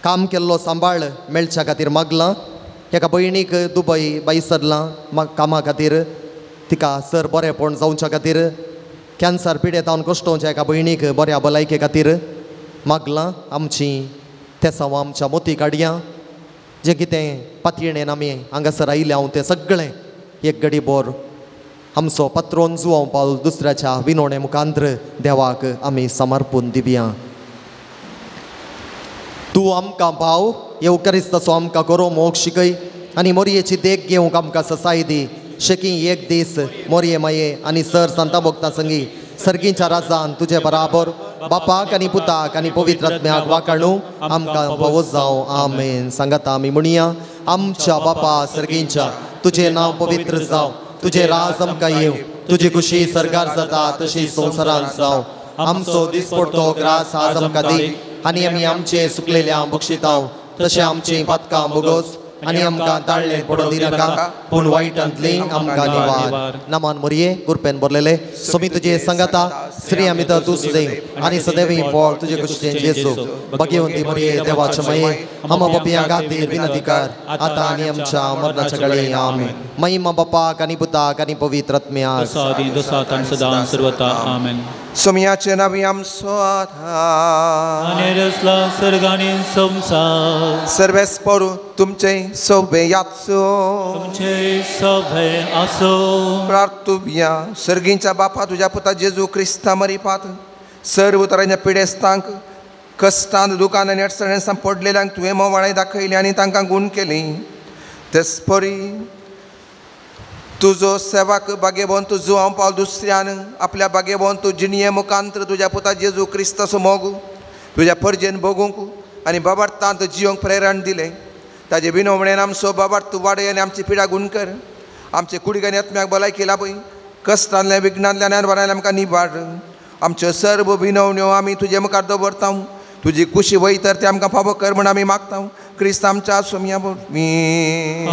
काम केल्लो सांबाळ मेळच्या खातीर मागलां. एका भयणीक दुबय बायसरलां कामा खातीर तिका सर बरेंपण जावच्या खातीर, कॅन्सर पिडेतावन कश्टोवच्या एका भयणीक बऱ्या भलायके खातीर मागलां. आमची तेसांव आमच्या मोती काडया जें कितें पातयेणेन आमी हांगासर आयिल्ले हांव तें सगळें एक घडी बोर आमचो पत्रोन जुवांव पावल दुसऱ्याच्या विनोणे मुखांत्र देवाक आमी समर्पून दिवया. तूं आमकां भाव येवकरिस्ताचो आमकां करो मोग शिकय आनी मोरयेची देख घेवंक आमकां ससाय दी. शेकी एक दीस मोरये माये आनी सर सांता भोगता संगी सर्गींच्या राजान तुजे बराबर बापाक आनी पुताक आनी पवित्र आत्म्याक वाकाणू आमकां फावो जावं. आमेन. सांगाता आमी म्हणया, आमच्या बापा सर्गींच्या, तुजें नांव पवित्र जावं, तुजें राज आमकां येवं, तुजी खुशी सरकार जाता तशी संवसारांत जावं. आमचो दिसपडतो ग्रास आज आमकां दी आनी आमी आमचे सुकलेल्या बक्षिताव तशें आमचीं पातकां भोगोस आनी आमकां ताळ्ळें पडोवंक दिनाका, पूण वायटांतली आमकां निवार. नमान मरिये, कृपेन भरलेले, स्वामी तुजे संगाता, स्त्रियां भितर तूं सुदैव आनी सदैव फळ तुजे कुशीचें जेजू. भाग्यवंती मरिये, देवाचे माये, आमकां पापयां खातीर विनंती कर, आतां आनी आमच्या मरणाच्या वेळी. आमेन. महिमा बापाक आनी पुताक आनी पवित्र आत्म्याक, सदां सर्वता. आमेन. सोम्याचे नांवी आमचो आधार, आनी रचला सर्ग आनी संवसार. सर्वेस्पर तुमचे सोबे याचो, तुमचे सोबे आसो. प्रार्थुया. सर्गींच्या बापा, तुज्या पुता जेजू क्रिस्ता मरिपात सर्व तरांच्या पिडेस्तांक, कश्टांत, दुकान आनी अडचण्यांत पडलेल्यांक तुवें मोवाळें दाखयलें आनी तांकां गूण केली. तेचपरी तुजो सेवक भाग्यवंत जुआंव पावल दुसऱ्यान आपल्या भाग्यवंत जिणये मुखांत्र तुज्या पुता जेजू क्रिस्ताचो मोग तुज्या परजेन भोगूंक आनी बाबार्थांत जियोंक प्रेरण दिलें. ताजे विनवणेन आमचो बाबार्थ वाडय आनी आमची पिडा गूण कर. आमचे कुडीक आनी आत्म्याक भलायकी लाभय. कश्टांतल्यान, विघ्नांतल्यान आनी वरांतल्यान आमकां निवार. आमच्यो सर्व विनवण्यो आमी तुजे मुखार दवरता. तुजी कुशी वय तर ते आमकां फावो कर म्हूण आमी मागता. क्रिस्त आमच्या सोम्या वरवीं.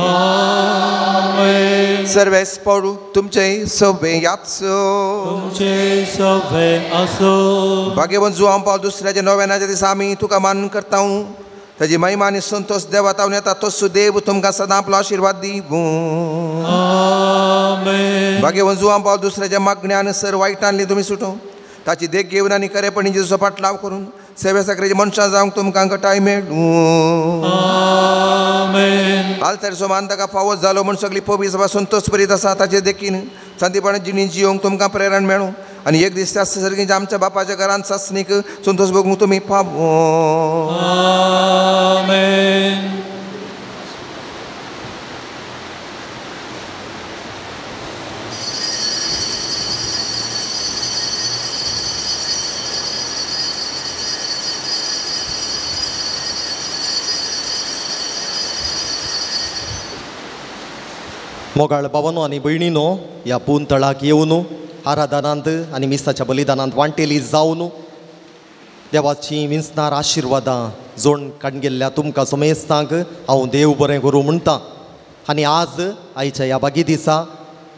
सर्वेस्पर तुमचे सोबे याचो, तुमचे सोबे आसो. भाग्यवंत जुआंव पावल दुसऱ्याच्या नव्यानाच्या दिसा आमी तुका मान करता. ताजी महिमा आनी संतोष देवा तावन येता तसो देव तुमकां सदां आपलो आशिर्वाद दिवूं. भाग्यवंत जुआंव पावल दुसऱ्याच्या मागण्यान सर वायटांतली तुमी सुटो. ताची देख घेवन आनी खरेपणी जेजूचो फाटलाव करून सेवे साकरेचे मनशां जावंक तुमकां घटाय मेळूं. आल्तारचो मान ताका फावो जालो म्हूण सगळी पवी सभा संतोष भरीत आसा. ताचे देखीन शांतीपणान जिणी जियोंक तुमकां प्रेरण मेळूं आनी एक दीस त्या सर्गीच्या आमच्या बापाच्या घरांत सासणीक संतोष भोगूंक तुमी पावो. मोगाळ बाबानो आनी भयणीनो, ह्या पून तळाक येवन आराधनांत आनी मिसाच्या बलिदानांत वांटेली जावन देवाची विंचणार आशिर्वादां जोड काडून गेल्ल्या तुमकां समेस्तांक हांव देव बरें करूं म्हणटा. आनी आज आयच्या ह्या बागी दिसा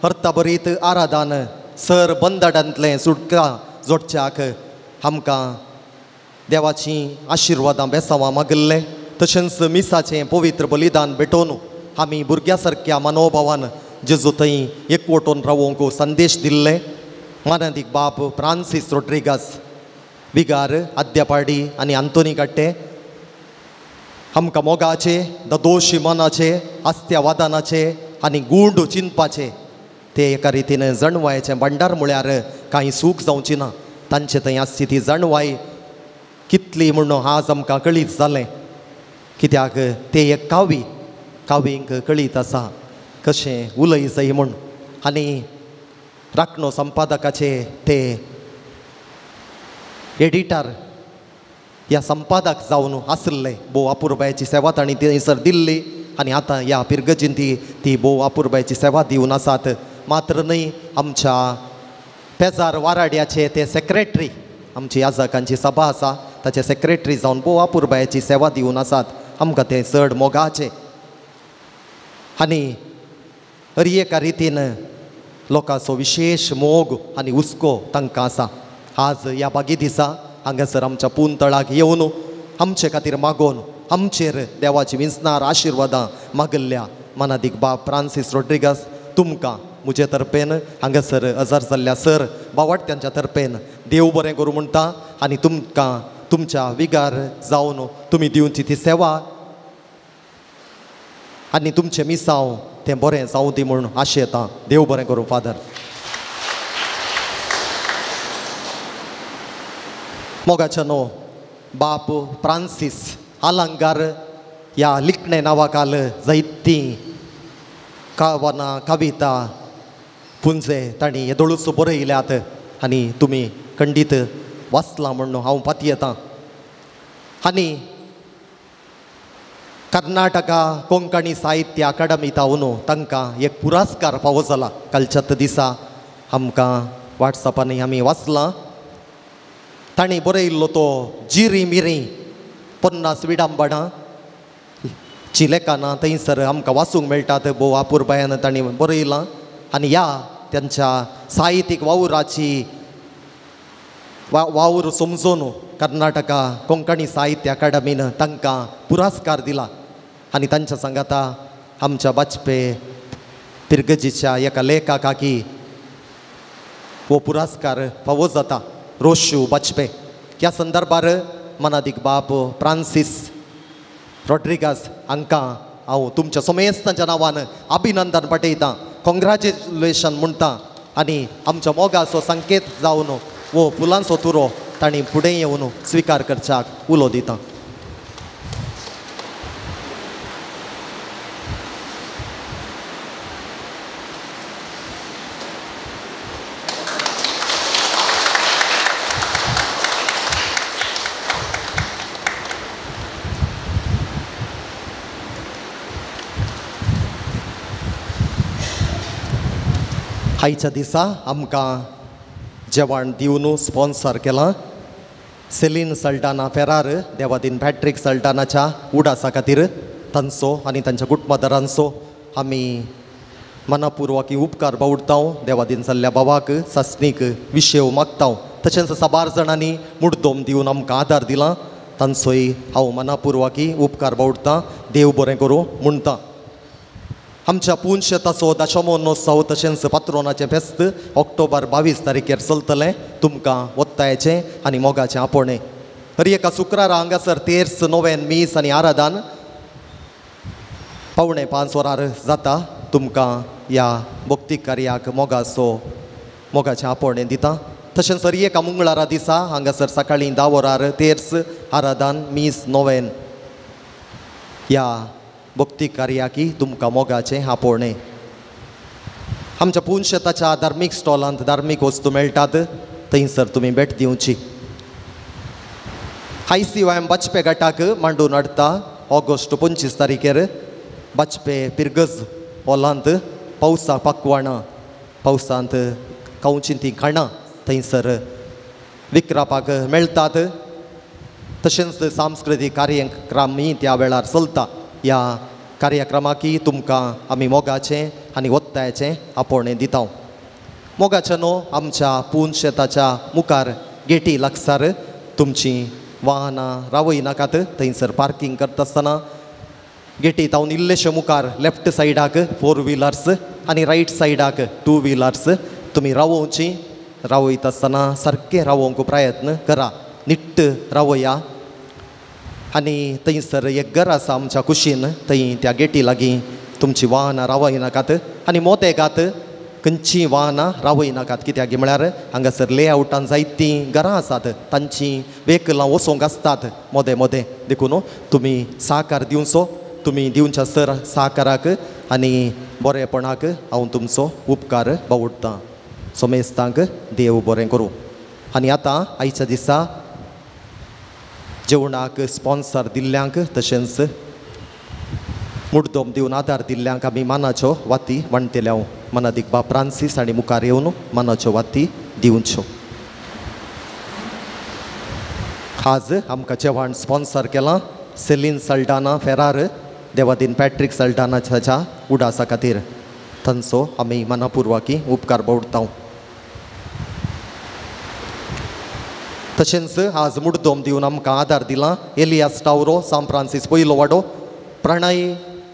अर्थाभरीत आराधन सर बंदडांतलें सुटका जोडच्याक आमकां देवाची आशिर्वादां बेसांवां मागिल्लें. तशेंच मिसाचें पवित्र बलिदान भेटोवन आमी भुरग्या सारक्या मनोभावान जेजू थंय एकवटून रावोंक संदेश दिल्ले. मानादीक बाब फ्रांसीस रोड्रिगास विगार आद्यापाडी आनी आंतोनी काट्टे आमकां मोगाचे, ददोशी मनाचे, आस्त्या वादानाचे आनी गूंड चिंतपाचे ते एका रितीन जाणवायेचें भांडार म्हळ्यार कांय सूख जावची ना. तांचे थंय आसची ती जाणवाय कितली म्हूण आज आमकां कळीत जालें. कित्याक ते एक कावी कावींक कळीत आसा कशें उलय जाय म्हूण. आनी राखणो संपादकाचे ते एडिटर ह्या संपादक जावन आसले. भोव अपुरबायेची सेवा तांणी थंयसर दिल्ली आनी आतां ह्या पिरगजीन ती भोव अपुरबायेची सेवा दिवन आसात. मात्र न्हय, आमच्या पेजार वाराड्याचे ते सेक्रेटरी, आमची याजकांची सभा आसा ताचे सेक्रेटरी जावन भोव अपुरबायेची सेवा दिवन आसात. आमकां ते चड मोगाचे आनी हर एका रितीन लोकांचो विशेश मोग आनी हुस्को तांकां आसा. आज ह्या बागी दिसा हांगासर आमच्या पून तळाक येवन आमचे खातीर मागोवन आमचेर देवाची विंचणार आशिर्वादां मागिल्ल्या मानादीक बाब फ्रांसीस रोड्रिगास तुमकां म्हजे तर्फेन हांगासर हजर जाल्ल्या सर बावाट्यांच्या तर्फेन देव बरें करूं म्हणटा. आनी तुमकां तुमच्या विगार जावन तुमी दिवची ती सेवा आनी तुमचें मिसांव तें बरें जावं दी म्हूण आशेता. देव बरें करूं फादर. मोगाच्या न्हू बाप फ्रांसीस आलंगार ह्या लिखणे नांवाखाल जायतीं कवनां, कविता पुंजे तांणी येदोळूच बरयल्यात आनी तुमी खंडीत वाचलां म्हूण हांव पातयेतां. आनी कर्नाटका कोंकणी साहित्य अकादमी तावन तांकां एक पुरस्कार फावो जाला. कालच्याच दिसा आमकां वॉट्सॅपांनी आमी वाचलां. तांणी बरयल्लो तो जिरी मिरी 50 विडंबणां ची लेखनां थंयसर आमकां वाचूंक मेळटात. भोव आपुरबायान तांणी बरयलां आनी ह्या त्यांच्या साहित्यीक वावराची वावर समजून कर्नाटका कोंकणी साहित्य अकादमीन तांकां पुरस्कार दिला. आनी तांच्या सांगाता आमच्या बाजपे पिरगजीच्या एका लेखकाकी हो पुरस्कार फावो जाता, रोशू बाजपे. ह्या संदर्भार मनादीक बाब फ्रांसीस रॉड्रिगास हांकां हांव तुमच्या समेस्तांच्या नांवान अभिनंदन पाठयतां, कॉंग्रॅच्युलेशन म्हणटा आनी आमच्या मोगाचो संकेत जावन वो फुलांचो तुरो तांणी फुडें येवन स्विकार करच्याक उलो दिता. आयच्या दिसा आमकां जेवण दिवन स्पॉन्सर केलां सेलीन सल्टाना फेरार, देवादीन पॅट्रीक सल्टानाच्या उडासा खातीर तांचो आनी तांच्या कुटुंबादारांचो आमी मनापुर्वक उपकार बावडता. देवादीन जाल्ल्या भावाक सासणीक विशेव मागता. तशेंच साबार जाणांनी मुड्डोम दिवन आमकां आदार दिला, तांचोय हांव मनापुर्वकी उपकार बावडता. देव बरें करूं म्हणटा. आमच्या पुनशेताचो दशमोत्सव तशेंच पात्रोनाचें फेस्त ऑक्टोबर 22 तारखेर चलतलें. तुमकां ಒತ್ತಾಯचें आनी मोगाचें आपोवणें. हर एका शुक्रारा हांगासर तेर्स नोवेन मीस आनी आराधन 4:45 वरार जाता. तुमकां ह्या भक्ती कार्याक मोगाचो मोगाचें आपोवणें दिता. तशेंच हर एका मंगळारा दिसा हांगासर सकाळीं 10 वरार तेर्स आराधन मीस नोवेन ह्या भक्ती कार्याकी तुमकां मोगाचें आपोवणें. आमच्या पुनशेताच्या धार्मीक स्टॉलांत धार्मीक वस्तू मेळटात, थंयसर तुमी भेट दिवची. ICYM Bajpe गटाक मांडून हाडटा ऑगस्ट 25 तारखेर बाजपे पिरगज हॉलांत पावसा पाकवाणां, पावसांत खावचीं तीं खाणां थंयसर विकरापाक मेळटात. तशेंच सांस्कृतीक कार्यक्रमय त्या वेळार चलता. ह्या कार्यक्रमाकी तुमकां आमी मोगाचें आनी ಒತ್ತಾಯचें आपोवणें दिता. मोगाचें न्हू आमच्या पुनशेताच्या मुखार गेटी लागसार तुमचीं वाहनां रावयनाकात, थंयसर पार्कींग करता आसतना गेटी तावन इल्लेशे मुखार लेफ्ट सायडाक 4 व्हिलर्स आनी रायट सायडाक 2 व्हिलर्स तुमी रावोवचीं. रावयता आसतना सारकें रावोवंक प्रयत्न करा, निट्ट रावया. आनी थंयसर एक घर आसा आमच्या कुशीन, थंय त्या गेटी लागीं तुमची वाहनां रावयनाकात आनी मोदेगात खंयचीं वाहनां रावयनाकात. कित्याक म्हळ्यार हांगासर लेआवटान जायतीं घरां आसात, तांचीं वेकलां वचोंक आसतात मोदें मोदें. देखून तुमी साकार दिवचो, तुमी दिवच्या सर साकाराक आनी बरेपणाक हांव तुमचो उपकार बावडटां. सोमेस्तांक देव बरें करूं. आनी आतां आयच्या दिसा जेवणाक स्पॉन्सर दिल्ल्यांक तशेंच मुड्डोम दिवन आदार दिल्ल्यांक आमी मानाच्यो वाती वांट्टले. मनादीक बाब फ्रांसीस आनी मुखार येवन मानाच्यो वाती दिवच्यो. आज आमकां जेवण स्पॉन्सर केलां सेलीन सल्टाना फेरार, देवादीन पॅट्रीक सल्टानाच्या उडासा खातीर तांचो आमी मनापुर्वकी उपकार बावडटा. तशेंच आज मुड्डोम दिवन आमकां आदार दिला एलियास टावरो, सांत फ्रांसीस पयलो वाडो, प्रणय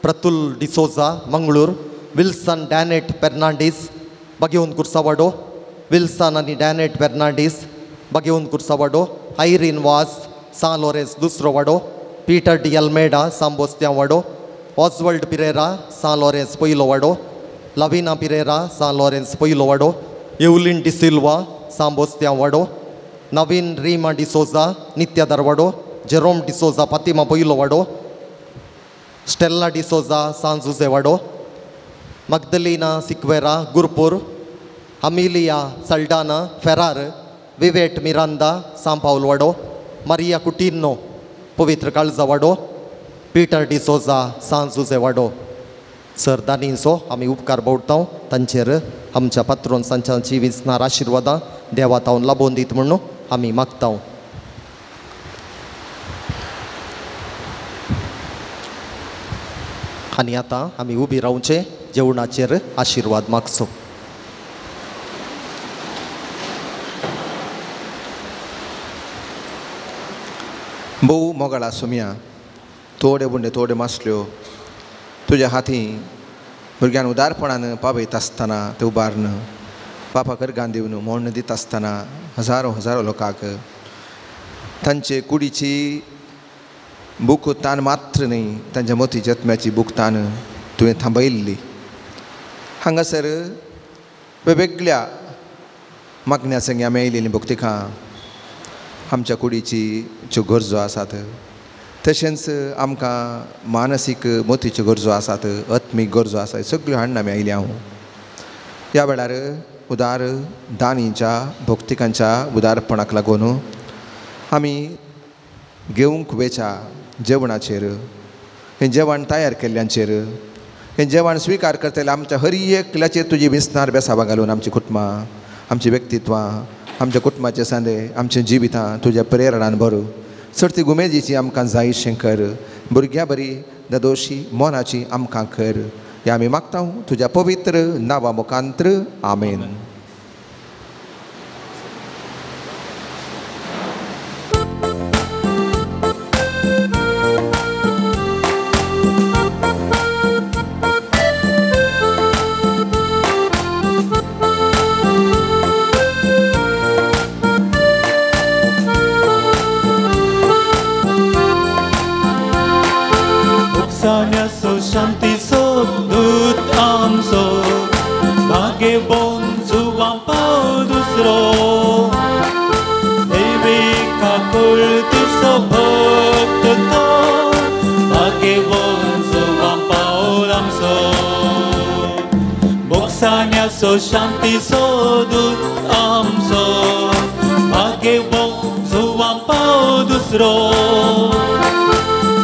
प्रतुल डिसोजा मंगळूर, विल्सन डॅनेट फेर्नांडीस बागेवन कुर्सावाडो, विल्सन आनी डॅनेट फेर्नांडीस बागेवन कुर्सावाडो, आयरीन वास सां लोरेंस दुसरो वाडो, पीटर डी अल्मेडा सांबोस्त्यां वाडो, ऑजवल्ड पिरेरा सां लोरेंस पयलो वाडो, लविना पिरेरा सां लोरेंस पयलो वाडो, एवलीन डिसिल्वा सांबोस्त्यां वाडो, नवीन रीमा डिसोजा नित्या दरवाडो, जेरोम डिसोजा फातिमा पयलो वाडो, स्टेल्ला डिसोजा सांजुजे वाडो, मगदलिना सिक्वेरा गुरपूर, अमिलिया सल्डाना फेरार, विवेट मिरांदा सांपावल वाडो, मारिया कुटिन्नो पवित्र काळजा वाडो, पीटर डिसोजा सांजुजे वाडो. सर दानींचो आमी उपकार बावडटा. तांचेर आमच्या पात्रोन सांच्याची विचणार आशिर्वादां देवा तावन लाबोवन दीत म्हणून आमी मागता. आनी आतां आमी उबी रावचे जेवणाचेर आशिर्वाद मागचो. भोव मोगाळा सुमया थोडे बुंडे थोडे मासल्यो तुज्या हाती भुरग्यान उदारपणान पावयत आसतना ते उबारून बापा करगान दिवन मोण्ण दिता आसतना हजारो हजारो लोकांक तांचे कुडीची भूक तान मात्र न्हय तांच्या मोती जत्म्याची भूक तान तुवें थांबयल्ली. हांगासर वेगवेगळ्या मागण्या संगी आमी आयिल्लीं भक्तिकां आमच्या कुडीची ज्यो गरजो आसात तशेंच आमकां मानसीक मोतीच्यो गरजो आसात आत्मीक गरजो आसात सगळ्यो हाडून आमी आयली हांव. ह्या वेळार उदार दानीच्या भक्तिकांच्या उदारपणाक लागून आमी घेवंक वेच्या जेवणाचेर हें जेवण तयार केल्ल्यांचेर हें जेवण स्विकार करतले आमच्या हर एकल्याचेर तुजी विसनार बेसाबां घालून आमची कुटुंबां आमची व्यक्तित्वां आमच्या कुटुंबाचे सांदे आमचें जिवितां तुज्या प्रेरणान भरू चडती गुमेजीची आमकां जाय शंकर भुरग्यां बरी ददोशी मोनाची आमकां कर ह्या आमी मागता तुज्या पवित्र नांवा मुखांत्र आमेन. शांतीचो दूत आमचो भाग्यवंत जुवां पाव दुसरो देवी काकुळतीचो भक्त तो भाग्यवंत जुवां पावल आमचो बोगसाण्याचो शांतीचो दूत आमचो भाग्यवंत जुवां पाव दुसरो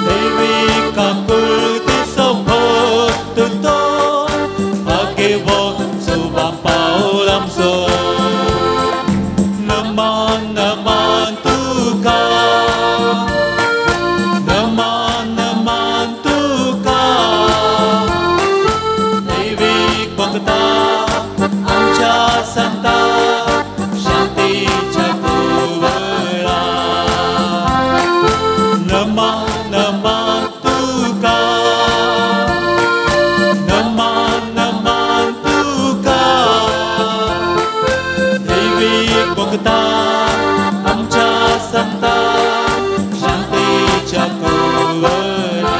देवी काकुळतीचो भक्त तो भाग्यवंत जुवां पावल आमचो. नमन नमन तुका नमन नमन तुका दैवीक भक्ता आमच्या संता शांतीच्या कुंवरा. नमन नमन तुका नमन नमन तुका दैवीक भक्ता आमच्या संता शांतीच्या कुंवरा.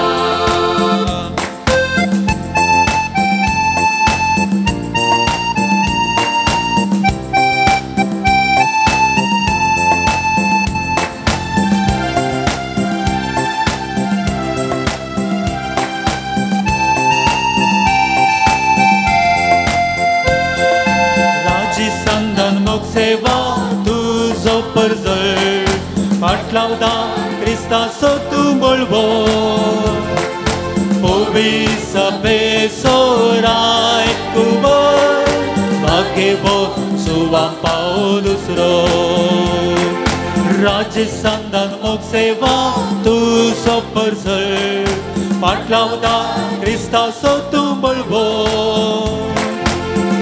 सेवा तुजो परजळ फाटलावता क्रिस्ताचो तूं बळवो ओवी सभेचो राय कुंवर भाग्यवंत जुवां पाव दुसरो राज्य संदान मोग सेवा तुजो परजळ फाटलावता क्रिस्ताचो तूं बळवो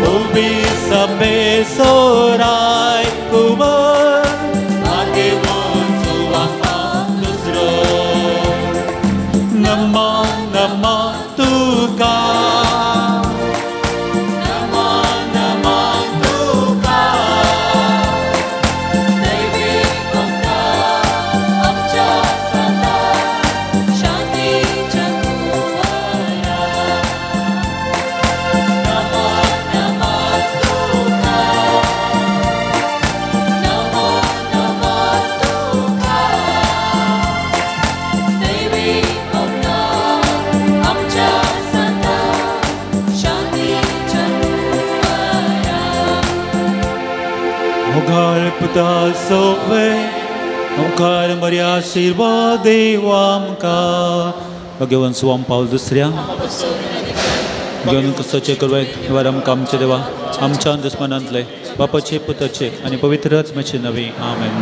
ओवी सभेचो राय कुंवर भाग्यवंत जुवां पाव दुसरो. नमन नमन तुका नमन नमन तुका दैवीक भक्ता आमच्या संता शांतीच्या कुंवरा. नमन नमन तुका नमन नमन तुका दैवीक भक्ता आमच्या संता शांतीच्या कुंवरा. मोगाळ पुता सोवे ओंकार मर्या आशिर्वाद देव आमकां भगवंत सुवाम पावल दुसऱ्या घेवन कसोचे करवाय वार आमकां आमचे देवा आमच्या दुस्मनांतले बापाचे पुताचे आनी पवित्र आत्म्याचे नवे. आमेन.